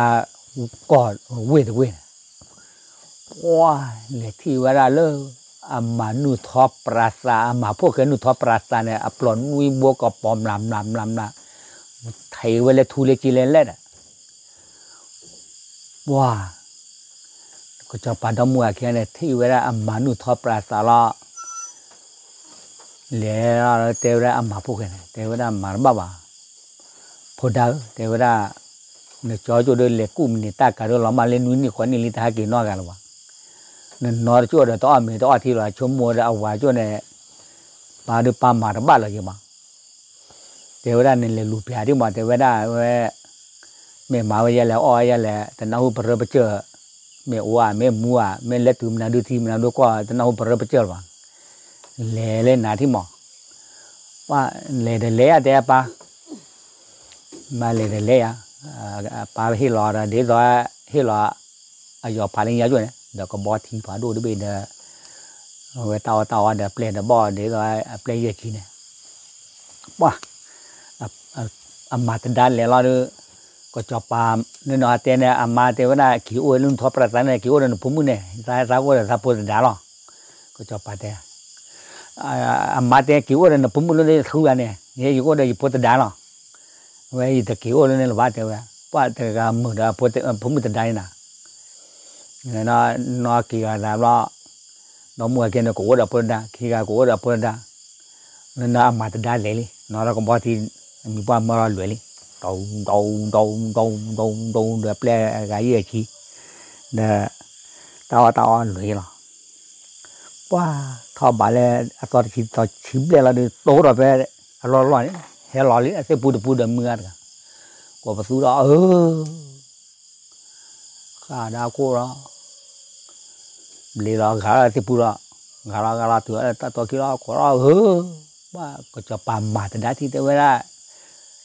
ကီၢ်ဝ့ၢ်တဝ့ၢ်န့ၣ်, ပှၤ လဲၤထံၣ်ဝဲဒၣ်လၢ အမၤနုာ်ထီပြးသး အမၤဖိၣ်ဃဲနုာ်ထီပြးသးန့ၣ် အပျီၢ်နွံဘိကပီၤမျးမျးမျးမျး, ထံၣ်ဝဲလၢထူလၢက့လဲၣ်လဲၣ်ဒီး ပှၤ ကစီၤပၤဒီမုၢ်ဝၤခံဂၤန့ၣ် ထံၣ်ဝဲဒၣ်အမၤနုာ်ထီပြးသးလီၤ, လဲၤတဲဝဲဒၣ်အမၤဖိၣ်ဃဲန့ၣ် တဲဝဲဒၣ်မၤတဘၣ်ဘၣ်, ဖိဒါဧၢ တဲဝဲဒၣ်, နကၠီကၠိၣ်ဒီးလဲၤကူၣ်မနုၤတၢ်ကၤဒီးလီၤမၢ်လၢနွံနံၣ်ဃိးနံၣ်လံ တဟးက့ၤနီတဂၤလၢၤဘၣ်, နနီတကၠိၣ်ဒီးတအီၣ်မ့ၤတအီၣ်ထံလီၤ ဆိကမိၣ်ဒီးအဝၤကၠိၣ်န့ၣ်, ပၢ်ဒီးပၢ်မၤတဘၣ်လၢၤက့ၤဘၣ် တဲဝဲဒၣ်န့ၣ် လဲၤလူၤပျၢ်ဒံးမး တဲဝဲဒၣ်ဝဲ, မ့ၢ်မၤဝဲယဲလဲၣ် အီၣ်ဝဲယဲလဲၣ် တနၢ်ဟူပရၢပကၢၢ်, မ့ၢ်အိၣ်ဧါ မ့ၢ်မူဧါ မ့ၢ်လဲၤတုၤမနုၤဒုထံ မနုၤဒုကီၢ် တနၢ်ဟူပရၢပကၢၢ်လၢၤဘၣ်, လဲၤလၢနၤထံၣ်မး, ပၢ်လဲၤဒီးလဲၤယါ တဲပၢ် မၤလဲၤဒီးလဲၤယါ, ပၢ်ဟ့ၣ်လီၤဒီး ဒ်သိးဟ့ၣ်လီၤ အယီၤဖးလၢညါယိၣ်န့ၣ် ဒီးကဘီထံဖးဒိၣ်တဘ့ၣ်ဒီး, အဝဲတၢ်အီၣ်တၢ်အီဒီးပျဲၢ်ဒီးဘီၣ်ဒ်သိးအပျဲၢ်ယဲၢ်ဆံန့ၣ်, ပှၤ အမၤတဒါလဲၤလီၤဒီး, ကစီၤပၤ န့ၣ်နီၤတဲန့ၣ် အမါတဲဝဲဒၣ် က့ၤအိၣ်လၢနထီပြးသးန့ၣ် က့ၤအိၣ်ဒီးနဖိမုၣ်န့ၣ် သးသးကအိၣ်ဒီးသးဖိတဒါလီၤ, ကစီၤပၤတဲ အမါတဲ က့ၤအိၣ်ဒီးနဖိမုၣ်လၢနဃုဂၤန့ၣ် ယဲယကအိၣ်ဒီးယဖိတဒါလီၤ, ဝဲယတက့ၤအိၣ်လၢန့ၣ်လၢၤဘၣ် တဲဝဲ, ပှၤတဂၤမုာ်ဒီးဖိမုၣ်တဒါန့ၣ်နၤ, နီၢ်က့ၤဂၤသးဘျီ, ဒီမုၢ်ဂၤကဲန့ၣ် ကအိၣ်ဒီးဖိတဒါ ခံဂၤကအိၣ်ဒီးဖိတဒါ, လၢနအမၤတဒါလဲၤလံ နီၢ်ဒီးကဘီထံ, မံၤပှၢ်မၢလီၤလွဲၤလံ, ဒီး ဒီး ဒီး ဒီး ဒီး ဒီး ဒီး ဒီးပျဲၢ်အဂၤယဲၢ်ဆံ, ဒီး တၢ်အီၣ်တၢ်အီလွဲၤလံလီၤ, ပှၤထီၣ်ဘးလၢအသီတဆံသီဆံဘျဲၣ်လီၤဒီး တိၢ်ထီၣ်ဖဲအလီၢ်လီၢ်န့ၣ် ဟဲလီၤလံ အသ့ၣ်ပူတပူဒီးမုၢ်ဂၤတဂၤ, ကိးပသူဒီး အၢ ဃၣ်ဒါခိၣ်လီၤ, ဘျ့လီၤဂၤလီၤသ့ၣ်ပူလီၤ, ဂၤလီၤဂၤလီၤတုၤလၢတၢ်တီခံလီၤ ကိးလီၤဧၢ, ပှၤကစီၤပၤမၤတဒါထံၣ်တဲဝဲဒၣ်,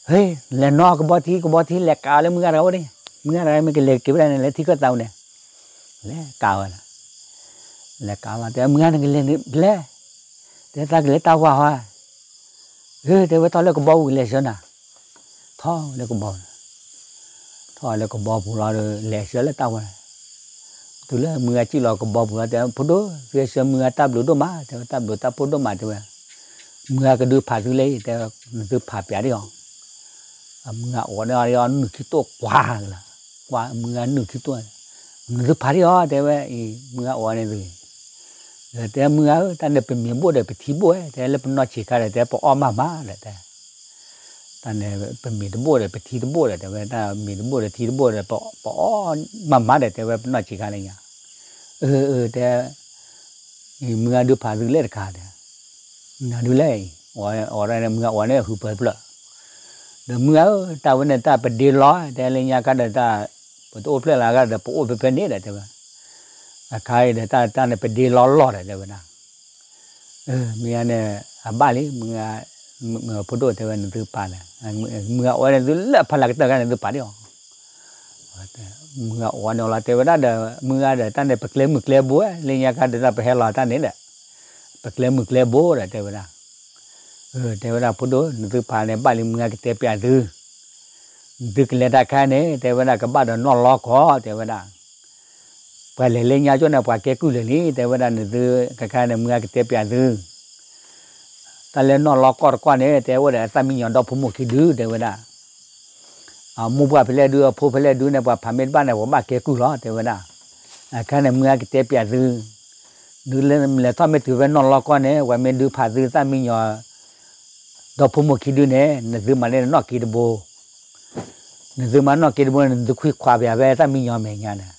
ဟ့ၣ် လဲၤနီၢ်ကဘီထံ ကဘီထံလဲၤကးအီၤလၢမုၢ်ဂၤတဂၤအိၣ်န့ၣ်, မုၢ်ဂၤတဂၤမ့ၢ်ကလဲၤက့ၤဝဲဒၣ်န့ၣ် လဲၤထံၣ်ကၢၣ်သးဝဲန့ၣ်, လဲၤကးဝဲဒၣ် လဲၤကးလီၤ တဲမုၢ်ဂၤ နကလဲၤဖဲလဲၣ်, တဲသးကလဲၤတၢ်ဝါဧါ, အၢ တဲဝဲ ထီၣ်လၢကဘီပူၤ ကလဲၤဆှၢနၤ, ထီၣ်လၢကဘီပူၤ ထီၣ်လၢကဘီပူၤလီၤဒီး လဲၤဆှၢလၢတၢ်ဝါ, တုၤလၢမုၢ်ဂၤစံၣ်လီၤကဘီပူၤလီၤ တဲ ဖိဒိၣ် သုဆှၢမုၢ်ဂၤတၢ်ဘျုးဒိၣ်မး တဲဝဲ တၢ်ဘျုးတၢ်ဖှိၣ်ဒိၣ်မး တဲဝဲ, မုၢ်ဂၤကဒုးဖးသုလၢအံၤ တဲဝဲ နသုဖးပျးဒံးအီၤ, မုၢ်ဂၤအီၣ်န့ၢ်အီၤဒံးအီၤ နုာ်ခံတိၢ်ကွၢ်လီၤ, ကွၢ်မုၢ်ဂၤနုာ်ခံတိၢ်, နသုဖးဒံးအီၤ တဲဝဲအံၤ မုၢ်ဂၤအီၣ်န့ၢ်သု, တဲမုၢ်ဂၤဧၢ တၢ်န့ၣ်ပမ့ၤတဘိၣ်ဒီးပထံတဘိၣ် တဲလၢပနီၢ်ဆံးခါဒီး တဲပအီၣ်မးမးဒီး တဲ တၢ်န့ၣ် ပမ့ၤတဘိၣ်ဒီးပထံတဘိၣ်ဒီး တဲဝဲ တၢ်မ့ၤတဘိၣ်ဒီးထံတဘိၣ်ဒီး ပအီၣ်မးမးဒီး တဲဝဲပနီၢ်ဆံးခါလၢညါ, အၢ အၢ တဲ မုၢ်ဂၤဒုးဖးသုလၢတခါဒီး, နဒုးလဲၣ်အံၤ, အီၣ်န့ၢ်မုၢ်ဂၤအီၣ်န့ၢ်ဟုးပၢၤဖျၢၣ်, ဒီးမုၢ်ဂၤဧၢ တၢ်ဝဲန့ၣ်တၢ်ပဒ့လီၤ တဲလၢညါခါဒီးတၢ်, ပတအိၣ်ဖျဲၣ်လၢၤဂၤဒီး ပအိၣ်ဖဲဖဲန့ၣ်ဒီး တဲဝဲ, အခါအံၤဒီးတၢ်န့ၣ်ပဒ့လီၤလီၢ်ဒီး တဲဝဲဒၣ် မ့ၢ်န့ၣ် အဘၣ်လံ မုၢ်ဂၤ, ဖိဒိၣ်တဲဝဲ နသုပာ်လဲၣ်, မုၢ်ဂၤအီၣ်န့ၢ်သုလၢဖးလၢကတၢၢ်ခါန့ၣ် သုပာ်ဒံးအီၤ, မုၢ်ဂၤအီၣ်န့ၢ်အီၤလီၤ တဲဝဲဒၣ်ဒီး မုၢ်ဂၤဒီး တၢ်န့ၣ်ပကျဲမုၢ်ကျဲဘိ လၢညါခါဒီးတၢ်ပဟဲလီၤတၢ်န့ၣ်ဒီး, ပကျဲမုၢ်ကျဲဘိဒီး တဲဝဲဒၣ်, တဲဝဲဒၣ် ဖိဒိၣ် နသုပာ်န့ၣ် ဘၣ်လံ မုၢ်ဂၤကတဲပျးသု, နသုကလဲၤတၢ်ခါန့ၣ် တဲဝဲဒၣ် ကဘၣ်ဒီးနီၢ်လီကီၢ် တဲဝဲဒၣ် ပှၤလဲၤလၢညါကၠိၣ်န့ၣ် ပှၤကဲကုၢ်လၢာ်လံ တဲဝဲဒၣ် နသုကခါန့ၣ် မုၢ်ဂၤကတဲပျးသု, တၢ်လၢနီၢ်လီကီၢ်တကီၢ်န့ၣ် တဲအိၣ်ဒီးအသၣ်မံယီၤဒီဖိမိၢ်ခံဒု တဲဝဲဒၣ်, အမိၢ်ပှၢ်ဖဲလဲၣ်ဒု အဖိဖဲလဲၣ်ဒုန့ၣ် ပှၤဖးမ့ၢ်တဘၣ်န့ၣ် ပှၤဘၣ်ကဲကုၢ်လီၤ တဲဝဲဒၣ်, အခါန့ၣ် မုၢ်ဂၤကတဲပျးသု, နလဲၤထီၣ်မ့ၢ်တုၤဖဲနီၢ်လီကီၢ်န့ၣ် ပှၤမ့ၢ်ဒုးဖးသုသၣ်မံယီၤ ဒီဖိမိၢ်ခံဒုန့ၣ် နသုမၤန့ၢ်နီၣ်က့တဘိ, နသုမၤနီၣ်က့တဘိန့ၣ် နသုခွံခွးပၠးဖဲသၣ်မံယီၤမဲာ်ညါန့ၣ်,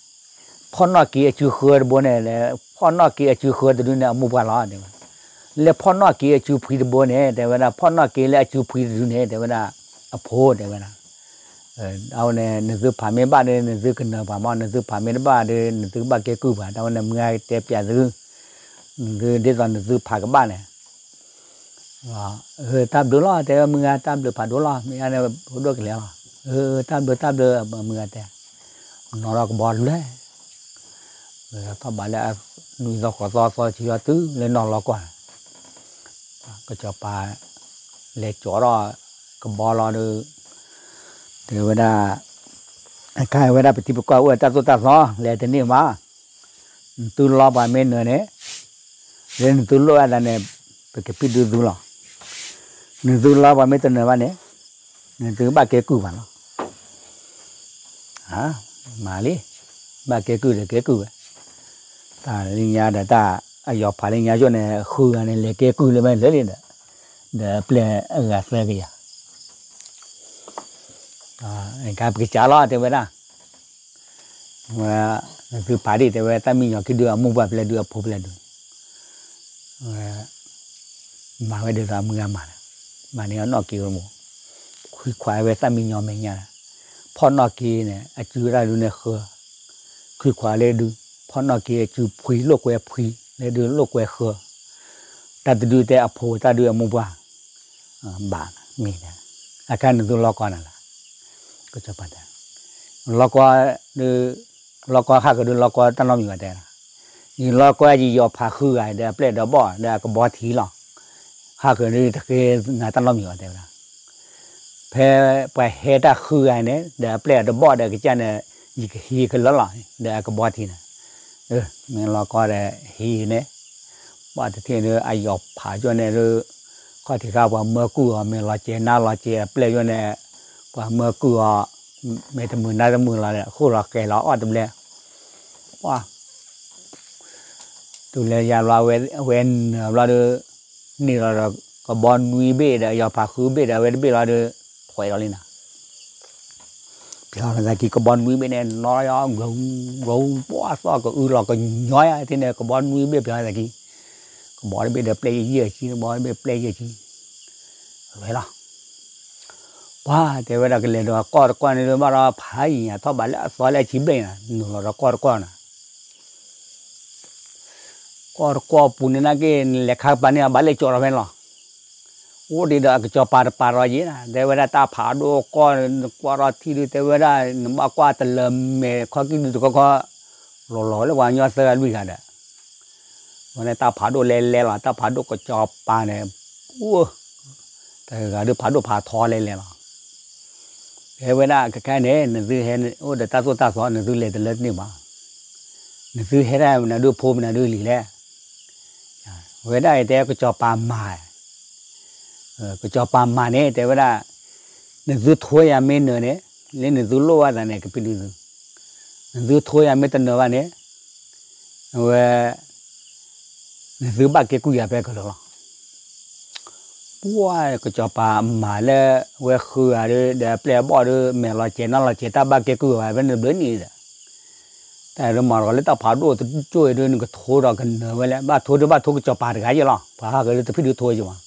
ဖီၣ်နီၣ်က့အစုဃၢတဘိန့ၣ်, ဖီၣ်နီၣ်က့အစုဃၢတဒုန့ၣ် အမိၢ်ပှၢ်လီၤ တဲဝဲ, လၢဖီၣ်နီၣ်က့အစုဖှံတဘိန့ၣ် တဲဝဲဒၣ် ဖီၣ်နီၣ်က့လၢအစုဖှံတဒုန့ၣ် တဲဝဲဒၣ် အဖိ တဲဝဲဒၣ် အဝဲန့ၣ် နသုဖးမ့ၢ်ဘၣ်ဒီး နသုကနၢၤပှၤမး, နသုဖးမ့ၢ်တဘၣ်ဒီး နသုကဘၣ်ကဲကုၢ်ပှၤ, တၢ်ဝဲန့ၣ် မုၢ်ဂၤတဲပျးသု, နသုဒ်သိးနသုဖးကဘၣ်န့ၣ်, တၢ်ဘျုးလီၤ တဲဝဲ မုၢ်ဂၤ တၢ်ဘျုးဖးဒိၣ်လီၤ, မ့ၢ်န့ၣ် ဖိဒိၣ်ကလဲၤလီၤ, တၢ်ဘျုးတၢ်ဘျုး မုၢ်ဂၤတဲ, နီၢ်ဒီးကဘီတဘျီ နွံသီဃိးသီသီဆံလီၤတုၤလၢနီၢ်လီကီၢ်န့ၣ်, ကစီၤပၤလဲၤကၠီထီၣ်ကဘီလီၤဒီး, တဲဝဲဒၣ်, အခါဝဲဒၣ်ပထံပကီၢ်အိၣ်ဝဲတၢ်သိၣ်တၢ်သီ လဲၤတန့ၢ်ဘၣ်, နသုလီပှၤမ့ၢ်နၢၤန့ၣ်, လၢနသုလိၣ်ဝဲဒၣ်န့ၣ်, ပကဖံးဒုသုလီၤ, နသုလီပှၤမ့ၢ်တနၢၤဘၣ်န့ၣ်, နသုဘၣ်ကဲကုၢ်ဘၣ်လီၤ မၤလံ, ဘၣ်ကဲကုၢ်ဒီးကဲကုၢ်ဝဲ, တၢ်လၢညါဒီးတၢ်အယီၤဖးလၢညါယိၣ်န့ၣ် ဃုဂၤန့ၣ် လဲၤကဲကုၢ်လၢမဲာ်လၢာ်လံဒီး, ဒီးပျဲၢ်အဂၤသၢကယၤ, ကပကစးလီၤ တဲဝဲဒၣ်, ဝဲ, နသုဖးဒံး တဲဝဲ သၣ်မံယီၤခံဒု အမိၢ်ပှၢ်ဖဲလဲၣ်ဒု အဖိဖဲလဲၣ်ဒု မၤဝဲဒ်သိးအမုၢ်ဂၤမၤန့ၣ်, မၤန့ၢ်အနီၣ်က့တဘိ, ခွံခွးဝဲသၣ်မံယီၤမဲာ်ညါ, ဖီၣ်နီၣ်က့န့ၣ် အစုတၢ်ဒုန့ၣ်ဃၢ, ခွံခွးလၢဒု, ဖီၣ်နီၣ်က့အစုဖှံ လိာ်ကွဲဖှံ လၢဒုလိာ်ကွဲဃၢ, တၢ်တဒုတဲအဖိ တၢ်ဒုအမိၢ်ပှၢ်, ဘၣ်မ့ၢ်, အခါနသုလီကီၢ်နၤလၢ ကစီၤပၤတဲ, လီကီၢ်, လီကီၢ်ဟးကဒု လီကီၢ်တၢ်နီတမံၤဘၣ်တဲ, ယလီကီၢ်ယယီၤဖးဃုဂၤဒီးအပျဲၢ်ဒီးဘီၣ်ဒီးအကဘီထံလီၤ, ဟးကဒုတဃ့နၤတၢ်နီတမံၤဘၣ်တဲဝဲဒၣ်, ဖဲပှၤဟဲတၢ်ဃုဂၤန့ၣ် ဒီးအပျဲၢ်အဒီးဘီၣ်ဒီးကစၢ်န့ၣ်, ယကဟံးကလၢလီၤ ဒီးအကဘီထံန့ၣ်, မ့ၢ်လီကီၢ်ဒီးဟံးန့ၣ် ဘၣ်တထံၣ်ဒီး အယီၤဖးယိၣ်န့ၣ်ဒီး, ခီၣ်ထံးခါပှၤမၢကုၢ်အီၤ မ့ၢ်လီၤစဲၤနါလီၤစဲၤအပျဲၢ်ယိၣ်န့ၣ်, ပှၤမၢကုၢ်အီၤ, မ့ၢ်တမုာ်နါတမုာ်လီၤဒီး ဃိၣ်လီၤဃဲၤလီၤအီၣ်တဘျဲၣ်, ပှၤ, တုၤလၢယါဘျီ အဝဲနၢၤဘျီဒီး, န့ၢ်လီၤဒီးကဘီနွံဘ့ၣ်ဒီး အယီၤဖးဃုဘ့ၣ်ဒီး အဝဲတဘ့ၣ်လီၤဒီး, ထွဲလီၤလံနၤ ပျီသးကံ ကဘီနွံဘ့ၣ်န့ၣ် နီၤယီၤ ဂဝူၤဂဝူၤ ပှၤသီၣ်ကအုလီၤကညီယါ ထံၣ်န့ၣ်ကဘီနွံဘ့ၣ်ပျီသးကံ, ကဘီတဘ့ၣ်ဒီးပျဲၢ်ယဲၢ်ဆံ ကဘီတဘ့ၣ်ပျဲၢ်ယဲၢ်ဆံ, လွဲလီၤ, ပှၤတဲဝဲဒၣ်ကလဲၤဒီးကီၢ်တကီၢ်န့ၣ်ဒီး ဘၣ်ဒီးဖးယံၤညါထီၣ်ဘးလၢအသီလၢအဆံဘ့ၣ်ညါ နုာ်လီၤဒီးကီၢ်တကီၢ်န့ၣ် ကီၢ်တကီၢ်ပူၤန့ၣ်နာ်က့ နလဲၤခါကပၤန့ၣ် အဘၣ်လဲၤကၠီၣ်ထီၣ်ဖဲန့ၣ်လီၤ. အိၣ်ဒံးဒီးအကစီၤပၤတပၤဒီးယဲၢ်နၤ တဲဝဲဒၣ်တၢ်ဖးဒိၣ်ကီၢ် နကွၢ်ထီၣ်ထံဒုး တဲဝဲဒၣ် နဘၣ်ကွၢ်တလၢၤမဲာ်ခီၣ်ကံၢ်ဒုးတခီခီ လီၤလီၤလၢပှၤကညီသၢဂၤလွံၢ်ဂၤဒီး ဝဲန့ၣ်တၢ်ဖးဒိၣ်လဲလဲလီၤ, တၢ်ဖးဒိၣ်ကစီၤပၤန့ၣ်, အိၣ်, တဂၤဒုးဖးဒိၣ်ဖးထီလဲလဲလီၤ. တဲဝဲဒၣ် ခဲခဲန့ၣ် နသုဟဲအိၣ်ဒီးတၢ်သိၣ်တၢ်သီ နသုလဲၤတလၢတန့ၢ်ဘၣ်. နသုဟဲဒၣ်မနုၤဒုးဖိမနုၤဒုးလံၤလဲၣ်. ဝဲဒၣ်အံၤတဲကစီၤပၤမၤ ကစီၤပၤမၤန့ၣ် တဲဝဲဒၣ်, နသုထိယၤမ့ၢ်နၢၤန့ၣ်, လၢနသုလိၣ်ဘၣ်သးန့ၣ် ကဖံဒုသု, နသုထိယၤမ့ၢ်တနၢၤဘၣ်န့ၣ်, အဝဲ, နသုဘၣ်ကဲကုၢ်ယၤဖဲကလၢာ်လီၤ. ပှၢ်ကစီၤပၤမၤလၢ ဝဲဃုဂၤဒီး ဒီးအပျဲၢ်အဘီၣ်ဒီး မဲာ်လီၤစဲၤနီၢ်လီၤစဲၤ တၢ်ဘၣ်ကဲကုၢ်ဘၣ်ဖဲန့ၣ်တဘျုးနံၣ်ဒီး, တၢ်ဒုးမၤလီၤလၢတၢ်ဖးဒိၣ်တကၠိၢ်အံၤဒီး နကထိဒီးကနၢၤဝဲလဲၣ်, ဘၣ်ထိဒီးဘၣ်ထိကစီၤပၤတဂၤယဲၢ်လီၤ, ပှၤဟးဂ့ၤလၢတဖံဒုထိယဲၢ်မး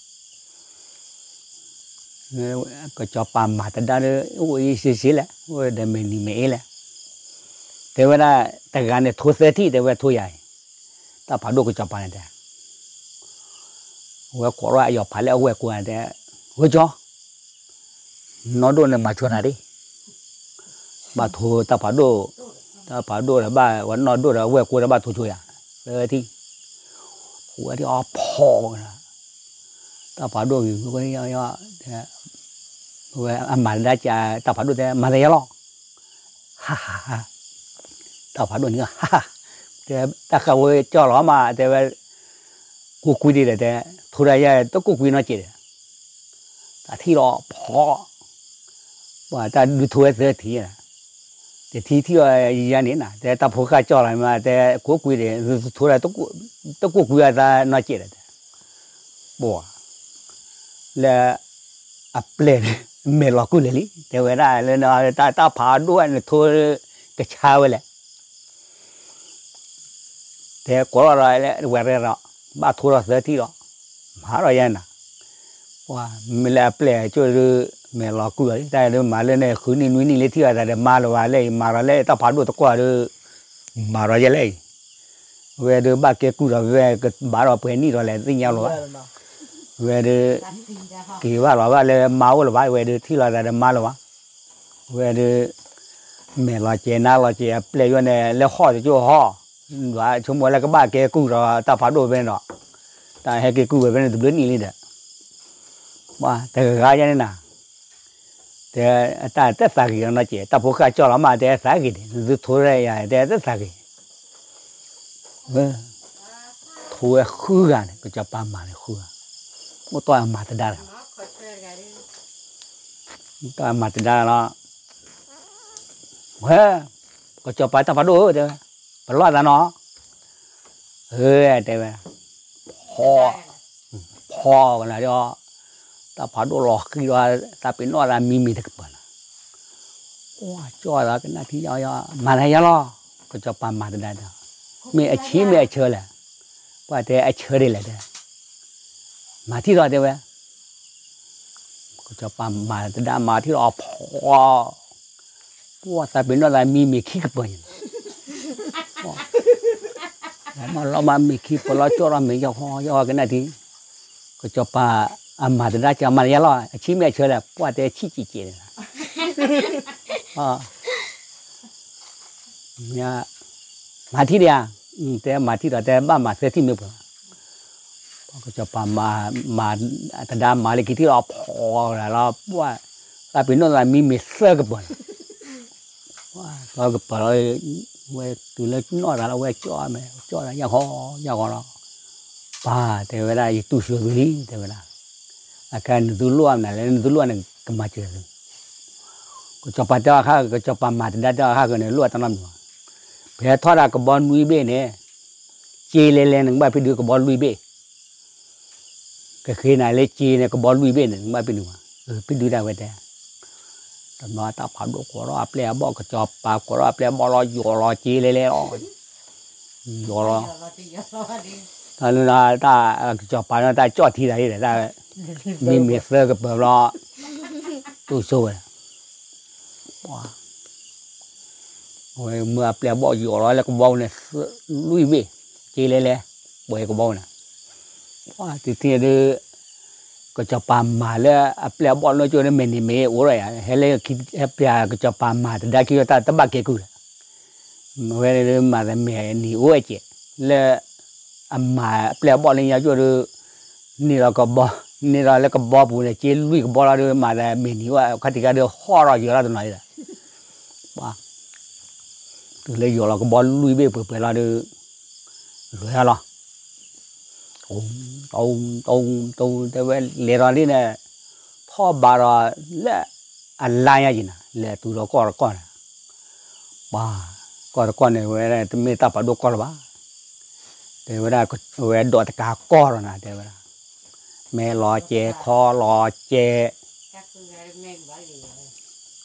ကစီၤပၤမၤတဒါဒီး အိၣ်အ့ၣ်စ့စ့လဲၣ်, အိၣ်ဒီးမဲာ်နံၤမဲာ်အ့လဲၣ်, တဲဝဲဒၣ်, တဂၤန့ၣ်ထိသၢထံၣ် တဲဝဲထိယၤအံၤ, တၢ်ဖးဒိၣ်ကစီၤပၤန့ၣ်တဲ, ဝဲကိးထီၣ်အယီၤဖးလၢအဝဲၢ်ကိတဲ, ဝဲကၠီ နီၢ်ဒိၣ်န့ၣ်မၤဆိနၤဒံး, ဘၣ်ထိတၢ်ဖးဒိၣ်, တၢ်ဖးဒိၣ်ဒီးဘၣ်ဝဲနီၢ်ဒိၣ်ဒီးဝဲၢ်ကိဒီးဘၣ်ထိဆိယၤ, သၢထံၣ်, ဝဲထံၣ်အီၤဖီ, တၢ်ဖးဒိၣ်ဂ့ၤ, ဝဲအမၤတဒါကး တၢ်ဖးဒိၣ်တဲ မၤသယါလီၤ, ဟးဟးဟး, တၢ်ဖးဒိၣ်န့ၣ်ဟး, တဲတၢ်ဃၢ်ဝဲကၠီလီၤမး တဲဝဲ, ကိးကွံာ်ဒံးဒီးတဲ, ထိဒၣ်ယဲၢ်တကိးကွံာ်နီတစဲးဒီး, တၢ်ထံၣ်လီၤဖီ, ပှၤတၢ်ဒုးထိဝဲသၢထံၣ်, တထံၣ်ထံၣ်အီၤယၤန့ၣ်နၤ တဲတၢ်ဖိဃၢ်ကၠီလီၤမး တဲကိးကွံာ်ဒီး ထိဒၣ်, တကိးကွံာ်အသးနီတစဲးဒီးတဲ, ပှၤ လၢ အပျဲၢ်န့ၣ် မဲာ်လီၤကုၢ်လဲၣ်လံ တဲဝဲဒၣ်လၢ တၢ်ဖးဒိၣ်နထိ ကဆါဝဲလဲၣ်, တဲကိးလီၤဒီးဝဲရဲဒီး ဘၣ်ထိဒီးသၢထံၣ်ဒီး မၤဒီးယဲနၤ, ပှၤမ့ၢ်လၢအပျဲၢ်ကၠိၣ်ဒုး မဲာ်လီၤကုၢ်လီၤ တၢ်ဒုးမၤလၢန့ၣ် ဃုနံၣ်နွံနံၣ်လၢထံၣ်အသးဒီးမၤလၢၤဘၣ်လၢ မၤဒီးလၢတၢ်ဖးဒိၣ်တကွၢ်ဒီး မၤဒီးယဲလဲၣ်အံၤ, ဝဲဒုးဘၣ်ကဲကုၢ်ဒီးဝဲကဘၣ်ဒီးပှဲၤနံၣ်ဒီးလဲၣ်သ့ၣ်ညါလီၤဘၣ်, ဝဲဒုး က့ၤဘၣ်လီၤဘၣ်လၢမါအိၣ်လၢၤဘၣ် ဝဲဒုးထံၣ်လီၤသးဒီးမါလၢၤဘၣ်, ဝဲဒုး မဲာ်လီၤစဲၤနါလီၤစဲၤအပျဲၢ်ယိၣ်န့ၣ် လၢဟီၣ်တကၠိၢ်ဟီၣ်, ဒွးဆိကမိၣ်လၢကဘၣ်ကဲကုၢ်ဒီးတၢ်ဖးဒိၣ်ဖဲန့ၣ်ဒီး, တၢ်ဟဲက့ၤကုၢ်ဝဲဖဲန့ၣ်တဘျုးနံၣ်လံဒီး, ပှၤတဂၤယဲန့ၣ်နၤ တဲတၢ်တသးဂ့ၤနီတစဲး တၢ်ဖိဃၢ်ကၠီလီၤမး တဲသးဂ့ၤန့ၣ် သုထိဝဲယၤ တဲတသးဂ့ၤ, ထိဝဲဃုဂၤန့ၣ် ကစီၤပၤမၤန့ၣ်ဃုဂၤ, အိၣ်တ့ၢ်အမၤတဒါတဂၤ, အိၣ်တ့ၢ်အမၤတဒါလီၤ, ဝဲ, ကစီၤပၤတၢ်ဖးဒိၣ်ဧၢ တဲဝဲ, ပလီၢ်သးနီၤ, ဧၢ တဲဝဲ, ဖီ, ဖီကနၤဒီး, တၢ်ဖးဒိၣ်လီၤဃံဒီး သးပ့ၤနီၣ်သးမံမံၤတကပၤလီၤ, ကၠီသးကနၣ်ထံယီယီ မၤသးယါလီၤ, ကစီၤပၤမၤတဒါဒီး, မ့ၢ်အဆံးမ့ၢ်အဆၢလဲၣ်, ပှၤတဲအဆၢဒ်လဲၣ်တဲ, မၤထံၣ်ဒီးတဲဝဲ ကစီၤပၤမၤတဒါမၤထံၣ်လီၤအဖီ, ပှၤသးပ့ၤနီၣ်သးမံမံၤခံကပၤန့ၣ်, မၤလီၤမၤမံၤခံပၤလီၤကၠီလီၤမ့ၢ်ယီၢ်ဃီယီၢ်ဃီကနၣ်ထံ, ကစီၤပၤအမၤတဒါကမၤတဒါယါလီၤ အဆံးမ့ၢ်အဆၢလဲၣ် ပှၤတဲဆံးကဲးကဲးန့ၣ်လီၤ မၤထံၣ်ဒံးဧါ, တဲမၤထံၣ်ဒီးတဲဘၣ်မၤသၢထံၣ်မ့ၢ်ပှဲၤ, ပှၤကစီၤပၤမၤ, မၤ, တဒါမၤလၢခံထံၣ်လီၤဖီလီၤ, ပှၤသးပ့ၤနီၣ်သးမံမံၤသၢကပၤန့ၣ်, သၢကပၤလီၤ, ဝဲတုၤလၢနီၢ်သးလီၤ ဝဲကၠီမဲာ် ကၠီသးယါဃီယါဃီလီၤ, ပၢ်တဲဝဲဒၣ် ယတူၢ်စိသုလံ တဲဝဲဒၣ်, အခဲနသုလိၣ်အမနုၤလဲၣ် နသုလိၣ်န့ၣ် ကမၤစၢၤသု ကစီၤပၤတဲအီၤခါ ကစီၤပၤမၤတဒါတဲအီၤခါကန့ၣ် လိၣ်အတၢ်နီတမံၤဘၣ်, ပဟဲထီၣ်ဒၣ်ကဘီနွံဘ့ၣ်န့ၣ်, စ့လဲၤလဲၤနကဘၣ်ဖံးဒုးကဘီလွံၢ်ဘ့ၣ်, ကဃ့နၤလၢစ့န့ၣ် ကဘီလွံၢ်ဘ့ၣ်န့ၣ် နကဘၣ်ဖံးဒုးဘၣ်, ဖံးဒုးဒၣ်ဝဲတဲ, တဘျီတၢ်ဖးဒိၣ်ကိးထီၣ်အပျဲၢ်အဘီၣ် ကစီၤပၤကိးထီၣ်အပျဲၢ်အဘီၣ်လီၤ ယီၤလီၤစ့လဲၤလဲၤလီၤ, ယီၤလီၤ တၢ်လၢတၢ်ကစီၤပၤန့ၣ် တၢ်ကၠီၣ်ထံသးအံၤဒီး တၢ်မံမ့ၢ်သၢကပၤဘျီ တူၢ်စိဝဲ, ဝဲမ့ၢ်အပျဲၢ်အဘီၣ်ယီၤလီၤလၢကဘီန့ၣ် လွံၢ်ဘ့ၣ်, က့လဲၤလဲၤ, ပှဲၤကဘီန့ၣ်, ပှၤတထံၣ်ဒုး ကစီၤပၤမၤလၢအပျဲၢ်အဘီၣ်လၢကၠိန့ၣ် မဲာ်နံၤမဲာ်အိၣ်ဒီးယၤ ဟဲလၢဟဲပျဲကစီၤပၤမၤတဒါက့ၤဒီးတၢ်တဘၣ်ကဲကုၢ်ဒီး မ့ၢ်ဝဲဒၣ်မၤသးမဲာ်နံၤအိၣ်ဝဲစဲး, လၢ အမၤအပျဲၢ်အဘီၣ်လၢညါကၠိၣ်ဒီး န့ၢ်ဒီးကဘီ, န့ၢ်ဒီးလၢကဘီပူၤန့ၣ် က့လွံၢ်ကဘီလီၤဒီး မၤသးမ့ၢ်နံၤဝဲ ခါတံၢ်ခါဒီးဟီၣ်ထီၣ်ယၢၤထီၣ်တနီၤလံဒီး, ပှၤ, တုၤလၢယီၤလီၤကဘီလွံၢ်ဘ့ၣ်ပှဲၤပှဲၤလီၤဒီး လဲၤလီၤ, တ, တ, တဲဝဲလဲၤဒီးလံန့ၣ်, ထီၣ်ဘးဒီးလၢအလါညါက့ၤနၤ လဲၤတုၤဒီးကီၢ်တကီၢ်န့ၣ် ပှၤ, ကီၢ်တကီၢ်န့ၣ်ဝဲ တမ့ၢ်တၢ်ပာ်ဒိၣ်ကီၢ်လၢၤဘၣ်, တဲဝဲဒၣ်, ဝဲဒိးတကးကီၢ်ဒီးနၤ တဲဝဲဒၣ်, မဲာ်လီၤစဲးခီလီၤစဲး,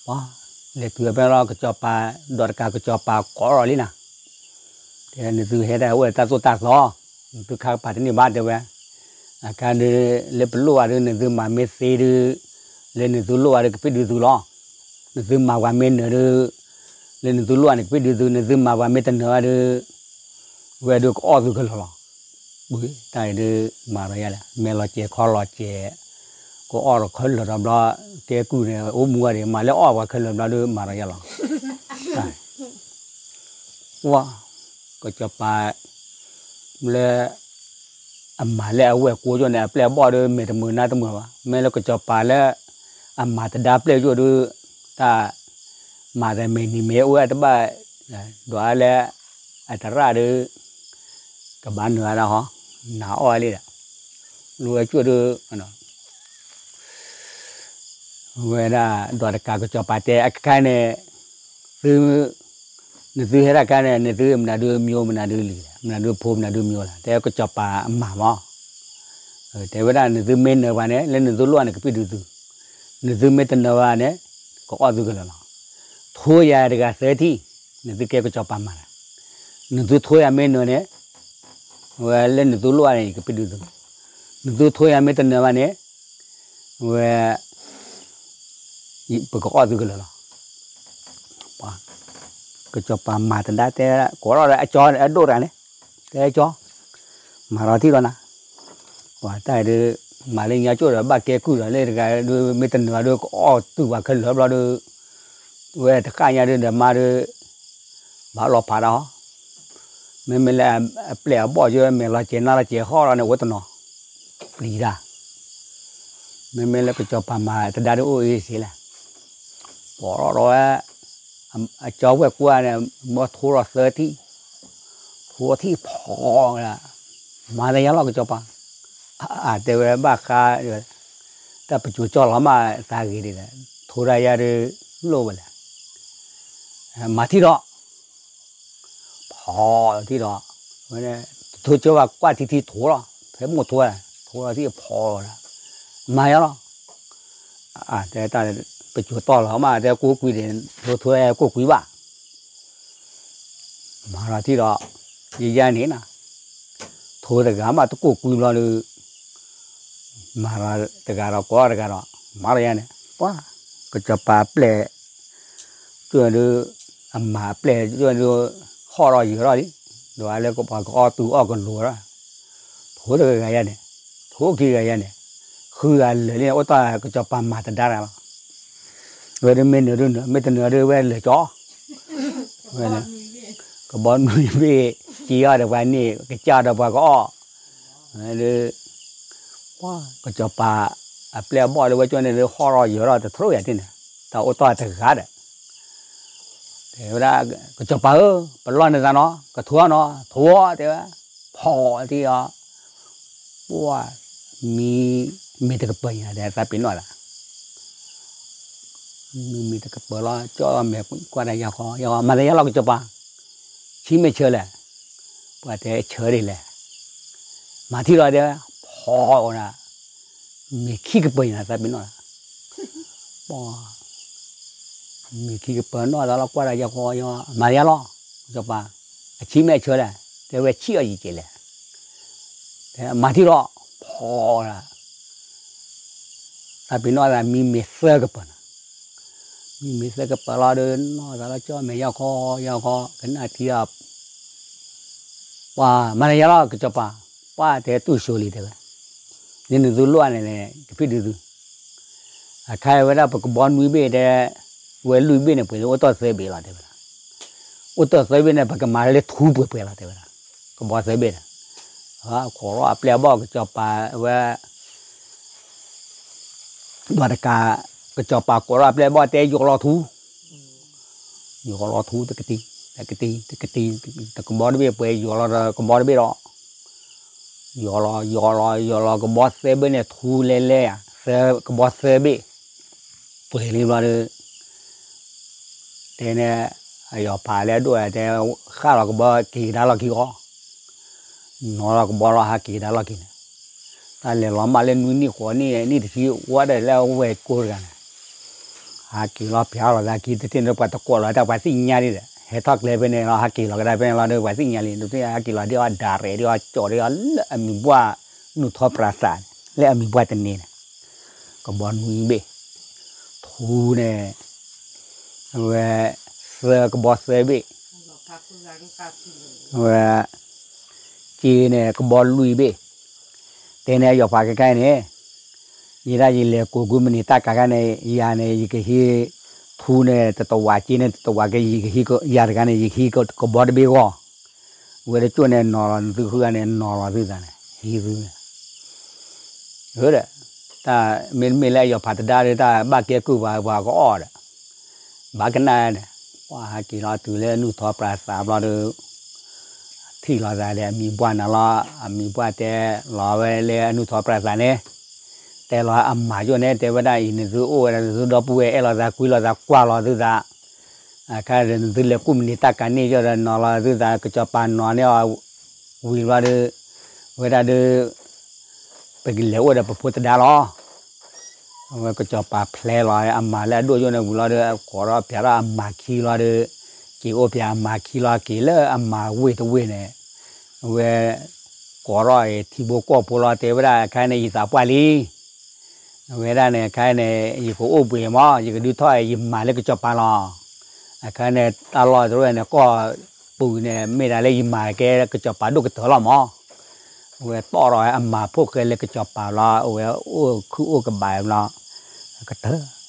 ပှၤ, လဲၤတုၤဖဲလီၤ ကစီၤပၤ, ဒိးတကးကစီၤပၤကိးထီၣ်လံနၤ တဲ နသုဟဲဒၣ်အိၣ်ဒီးတၢ်သိၣ်တၢ်သီ, နသုခါကပၤတန့ၢ်ဘၣ်တဲဝဲ, အခါဒုး လၢပလိၣ်ဘၣ်ဒုး နသုမၤမ့ၢ်သ့ဒုး, လၢနသုလိၣ်ဘၣ်ဒုး ကပ့ၢ်ဒုးသုလီၤ, နသုမၤပှၤမ့ၢ်နၢၤဒုး, လၢနသုလိၣ်ဘၣ်န့ၣ် ကပ့ၢ်ဒုးသု, နသုမၤပှၤမ့ၢ်တနၢၤဘၣ်ဒုး, ဝဲဒုးကအီၣ်သုခဲလၢာ်လီၤ, တၢ်အံၤဒုး မၤဒီးယၤလဲၣ် မဲာ်လီၤစဲးခီလီၤစဲး, ကအီၣ်ဒီးခဲလၢာ်ဒီးဘျီ, ကဲကုၢ်န့ၣ် အိၣ်မူဝဲဒံး မၤလၢအီၣ်ပှၤခဲလၢာ်ဘျီဒုး မၤဒီးယၤလီၤ ဝါ, ကစီၤပၤ လၢ အမၤလၢအဝဲၢ်ကိကၠိၣ်န့ၣ် အပျဲၢ်အဘီၣ်ဒီး မဲာ်တမုာ်နါတမုာ်ဘၣ်. မ့ၢ်လၢကစီၤပၤလၢ အမၤတဒါပျဲၢ်ကၠိၣ်ဒီး တၢ် မၤသးမဲာ်နံၤမဲာ်အိၣ်ဝဲတဘၣ်, ဒွးလၢ အတရၣ်ဒီး ကဘၣ်နုာ်ဝဲဒၣ်ဟီ, နာ်အီၣ်ဝဲလံဒီး လိဝဲကၠိၣ်ဒီး ဝဲဒၣ် ဒွးတကးကစီၤပၤတဲ အခဲခါန့ၣ် သု နသုဟဲတၢ်ခါန့ၣ် နသုမနုၤဒုးမျိၤ မနုၤဒုးလံၤလဲၣ်, မနုၤဒုးဖိ မနုၤဒုးမျိၤလဲၣ်, တဲကစီၤပၤအမၤမး, တဲဝဲဒၣ် နသုမ့ၢ်နၢၤပှၤန့ၣ် လၢနသုလိၣ်န့ၣ် ကပံၣ်ဒုးသု, နသုမ့ၢ်တနၢၤဘၣ်န့ၣ် ကအီၣ်သုကလၢာ်လီၤ. ထိယၤတဂၤသၢထံၣ်, နသုကဲကစီၤပၤမၤတၢ်, နသုထိယၤမ့ၢ်နၢၤန့ၣ် ဝဲလၢနသုလိၣ်ဘၣ်န့ၣ် ယကပံၣ်ဒုးသု, နသုထိယၤမ့ၢ်တနၢၤဘၣ်န့ၣ် ဝဲ ပကအီၣ်သုကလၢာ်လီၤ. ကစီၤပၤမၤတဒါတဲ ကိးထီၣ်ဒီးအကၠီအဒိၣ်တဂၤန့ၣ်, တဲကၠီ, မၤထီၣ်ထံၣ်ဒီးနၤ, ပှၤတၢ်အံၤဒုး မၤလၢညါကၠိၣ်ဒီး ဘၣ်ကဲကုၢ်ဒီးလၢတဂၤဒုး မ့ၢ်တနၢၤဘၣ်ဒုး ကအီၣ်သုပှၤခဲလၢာ်ဘျီဒုး ဝဲတဃၣ်ညါဒုးဒီးမါဒုး ဘၣ်လီၤဖးတၢ်ဟီ, မ့မ့ၢ်လၢအပျဲၢ်အဘီၣ်ကၠိ မဲာ်လီၤစဲးနါလီၤစဲးဟီၣ်ဒီးန့ၣ် အိၣ်တနီၤ ပျံၤတၢ်, မ့မ့ၢ်လၢကစီၤပၤမၤတဒါဒုးအိၣ်အ့ၣ်စ့လဲၣ်, ပှၤထီၣ်ဒီးဝဲ အကၠီဝဲၢ်ကွၢ်န့ၣ် ဘီထိဒီးသၢထံၣ်, ထိထံၣ်ဖီ, မၤတယါလီၤကစီၤပၤ, အတဲဝဲဘၣ်ဃး တၢ်ပစိၤကၠီၣ်လီၤမးသးဂ့ၤဒ်လဲၣ်, ထိဒၣ်ယါဒုးလိၣ်ဝဲလဲၣ်, မၤထံၣ်ဒီး ဖီထံၣ်ဒီး ဝဲထိကၠိဘၣ်ကွၢ်ထံထံထိလီၤ, ဖဲမိၢ်ထိ, ထိထံၣ်ဖီဒီး မၤယါလီၤ, တဲတၢ် ပစိၤတီၢ်လီၤမး တဲကိၣ်ကွံဒံး, ထိထိကိၣ်ကွံဘၣ် မၤဒီးထံၣ်ဒီး ယယါန့ၣ်နၤ, ထိတဂၤမးတကိၣ်ကွံဘျီဒီး မၤဒီးတဂၤဒီးကိးတဂၤဒီး မၤဒီးယါန့ၣ် ပှၤ ကစီၤပၤအပျဲၢ် ကၠိၣ်ဒုး အမၤအပျဲၢ်ကၠိၣ်ဒုး ဟီၣ်ထီၣ်ယၢၤထီၣ်လံ, ဒီးအလၢပှၤကအီၣ်သူအီၣ်ကလိၤဒီး ထိတဂၤယါန့ၣ်, ထိခံဂၤယါန့ၣ်, ဃုဂၤလၢာ်လံန့ၣ် အိၣ်တ့ၢ်ကစီၤပၤမၤတဒါတဂၤလီၤ. ဝဲဒုးမ့ၢ်နၢၤဒုးနၢၤ မ့ၢ်တနၢၤဒုးဝဲလဲၤကၠီ, ဝဲ ကဘီနွံဘ့ၣ် က့အီၣ်ဒီးပှၤန့ၣ် ကစၢ်ဒီးပှၤကအီၣ်, ဝဲဒုး ပှၤ ကစီၤပၤ အပျဲၢ်အဘီၣ်လၢဝဲကၠိၣ်န့ၣ်ဒုး ဟီၣ်ထီၣ်ယၢၤထီၣ်တထြူၣ်ယၤတ့ၢ်န့ၣ်, တၢ်အိၣ်တ့ၢ်တဂၤဒီး တဲဝဲဒၣ် ကစီၤပၤဧၢ, ပလီၢ်နသးနီၤ, ကထိနီၤ, ထိတဲဝဲ, ဖီထံၣ်အီၤ, ပှၤ မံ မ့ၢ်တကပၢၤညါဒီးသးပ့ၤနီၣ်သး, မံမ့ၢ်တကပၢၤလီၤ ကၠီၣ်မဲာ်ကွၢ်တၢ်ယၢ်ဃီ, ယၢ်ဃီ မၤတယၢ်လီၤကစီၤပၤ, ဆံးမ့ၢ်ဆၢလဲၣ်, ပှၤတဲဆၢဒ်လဲၣ်, မၤထံၣ်လီၤတဲဝဲ, ဖီအီၤဒၣ် မ့ၢ်ခံကပၢၤညါသးပ့ၤနီၣ်လီၤ, ပှၤ မ့ၢ်ခံကပၢၤနီၣ်သးလီၤ ကွၢ်တၢ်ယၢ်ဃီ ယၢ်ဃီ မၤတယၢ်လီၤ, ကစီၤပၤ, အဆံးမ့ၢ်အဆၢလဲၣ်, တဲဝဲဆံးအီၤယံာ်ကဲလဲၣ်, တဲမၤထံၣ်လီၤ, ဖီအီၤဒၣ် သးပ့ၤနီၣ်သးမံမ့ၢ်သၢကပၢၤနၤ, မံမ့ၢ်သၢကပၢၤလီၤဒီး နီၣ်သးလီၤကၠီၣ်မဲာ်ယၢ်ဃီ ယၢ်ဃီ ကနၣ်ထံအီၤ, ပှၤမၤတယၢ်လီၤကစီၤပၤ, ပှၤတဲတူၢ်စိလံတဲဝဲ, ဒ်နသုလိၣ်န့ၣ် ကဖံးဒုးသု, အခါအံၤဝဲဒၣ်ပကဘီနွံဘ့ၣ်တဲ, ဝဲလွံၢ်ဘ့ၣ်န့ၣ် ပှဲၤလၢအိၣ်တ့ၢ်သၢဘ့ၣ်လီၤတဲဝဲဒၣ်, အိၣ်တ့ၢ်သၢဘ့ၣ်န့ၣ် ပကမၤလၢထူပှဲၤပှဲၤလီၤတဲဝဲဒၣ်, ကဘီသၢဘ့ၣ်န့ၣ်, ကိးထီၣ်အပျဲၢ်အဘီၣ် ကစီၤပၤဝဲ ဒီးတကး ကစီၤပၤကိးထီၣ်အပျဲၢ်အဘီၣ် တဲယီၤလီၤထူ, ယီၤလီၤထူတကတံၤ တကတံၤ တကတံၤ တကဘီတဘ့ၣ် ပှဲၤယီၤလီၤဒီးကဘီတဘ့ၣ်ဒီး ယီၤလီၤ ယီၤလီၤ ယီၤလီၤကဘီသၢဘ့ၣ်န့ၣ် ထူလဲလဲဧါ သၢကဘီသၢဘ့ၣ် ပှဲၤလံဘျီဒီး တဲန့ၣ် အယီၤဖးလၢအဒိၣ်တဲ ဃၣ်လီၤကဘီက့ၤကဒါလီၢ်ခံအီၤ, နီၤလီၤကဘီလီၤ ဟးက့ၤကဒါလီၢ်ခံန့ၣ်, တၢ်လဲၤလီၤမၢ်လၢနွံနံၣ်ဃိးနံၣ်နံၣ်တဆံ ဝဲဒၣ်လၢအဝဲၢ်ကိတဂၤန့ၣ်, ဟးက့ၤလီၤဖျါလီၤသးခံတထံၣ်န့ၣ် ပှၤတကိးလီၤတၢ်ပှၤသ့ၣ်ညါဒ်ဒီး ဟဲထီၣ်ကျဲဖဲန့ၣ်လီၤ ဟးက့ၤလီၤကဒါဖဲန့ၣ်လီၤဒီး ပှၤသ့ၣ်ညါလံ ဒ်ဟးက့ၤလီၤဒ်အီၤ direct ဒ်အီၤ ကၠီၣ်ဒ်အီၤလၢအမံၤဘှၣ် နုၢ်ထီပြၤသးန့ၣ် လၢအမံၤဘှၣ်တန့ၢ်န့ၣ်, ကဘီနွံဘ့ၣ်, ထူန့ၣ် အဝဲ သၢကဘီသၢဘ့ၣ်, အဝဲ က့န့ၣ် ကဘီလွံၢ်ဘ့ၣ်, တဲန့ၣ်အယီၤဖးခဲခါအံၤန့ၣ်, ယဲဒၣ်ယလဲၤကိးကွံာ်မနုၤတၢ်ကၤခါန့ၣ် ယၤန့ၣ် ယကဟံး ထူန့ၣ် တတဝး က့န့ၣ် တတဝး က့ ယကဟံး ယၤတဂၤန့ၣ် ယကဟံးကဘီတဘ့ၣ်ဂီၢ်, ဝဲတကၠိၣ်န့ၣ် နီၤလီၤသုဃုဂၤန့ၣ် နီၤလီၤသုသးန့ၣ် ဟံးသု ဒီး တၢ်မ့တမ့ၢ်လၢအယီၤဖးတဒါဒီး တၢ်ဘၣ်ကဲကုၢ်ပှၤ ပှၤကအီၣ်ဒီး ဘၣ်ကနၣ်န့ၣ် ပှၤဟးက့ၤလီၤတုၤလၢနုၢ်ထီပြၤသးဘျီဒီး ထံၣ်လီၤသးဒီးအမံၤပှၢ်န့ၣ်လီၤ. အမံၤပှၢ်တဲလီၤဝဲလၢအနုၢ်ထီပြၤသးန့ၣ် တဲလီၤအမၤယိၣ်န့ၣ် တဲဝဲဒၣ်အံၤ နသုအိၣ်ဝဲဒၣ် နသုဒီပုၢ်ဝဲၢ်အဲၣ်လီၤသး ကွံလီၤသး ကွၢ်လီၤသုသး အခါဒီးနသုလဲၤကူၣ်မနုၤတၢ်ကၤန့ၢ်ယိၣ်ဒီး နီၤလီၤသုသး ကစီၤပၤနီၤန့ၢ်အီၤဝံၤဘျီဒီး ဝဲဒၣ်ဒီး ပကလဲၤအိၣ်ဒီးပဖိသဒါလီၤ. အဝဲကစီၤပၤဖျဲလီၤအမၤလၢအဒိၣ်ယိၣ်န့ၣ်ဝံၤလီၤဒီး ကိးထီၣ်ဖျါထီၣ်အမၤခံလီၤဒီး က့ၤအိၣ်ဖျါအမၤခံလီၤ က့ၤလၢအမၤဝ့ၢ်တဝ့ၢ်န့ၣ် အဝဲ ကိးထီၣ်အံၤထံဖိကီၢ်ဖိလီၤ တဲဝဲဒၣ် အခါန့ၣ် ယသးပှၢ်လံ အဝဲဒၣ်န့ၣ် အခါန့ၣ် ယကအိၣ်ဘှံးမး ယကဒုးထီၣ်ယမၤလၢကစီၤပၤလီၤ. အခါန့ၣ် တၢ်လီၢ်တရၢၣ်န့ၣ် ကီၢ်ပူၤန့ၣ် မ့ၢ်ဒၣ်လၢယမၤကဲကစီၤပၤဒိၣ်ကတၢၢ်လီၤမး. အဝဲတီၣ်ထီၣ်အမၤဖိၣ်ဃဲလၢကစီၤပၤလီၤ အဝဲအိၣ်ခုၣ်အိၣ်ကဘးဘျီ ကတၢၢ်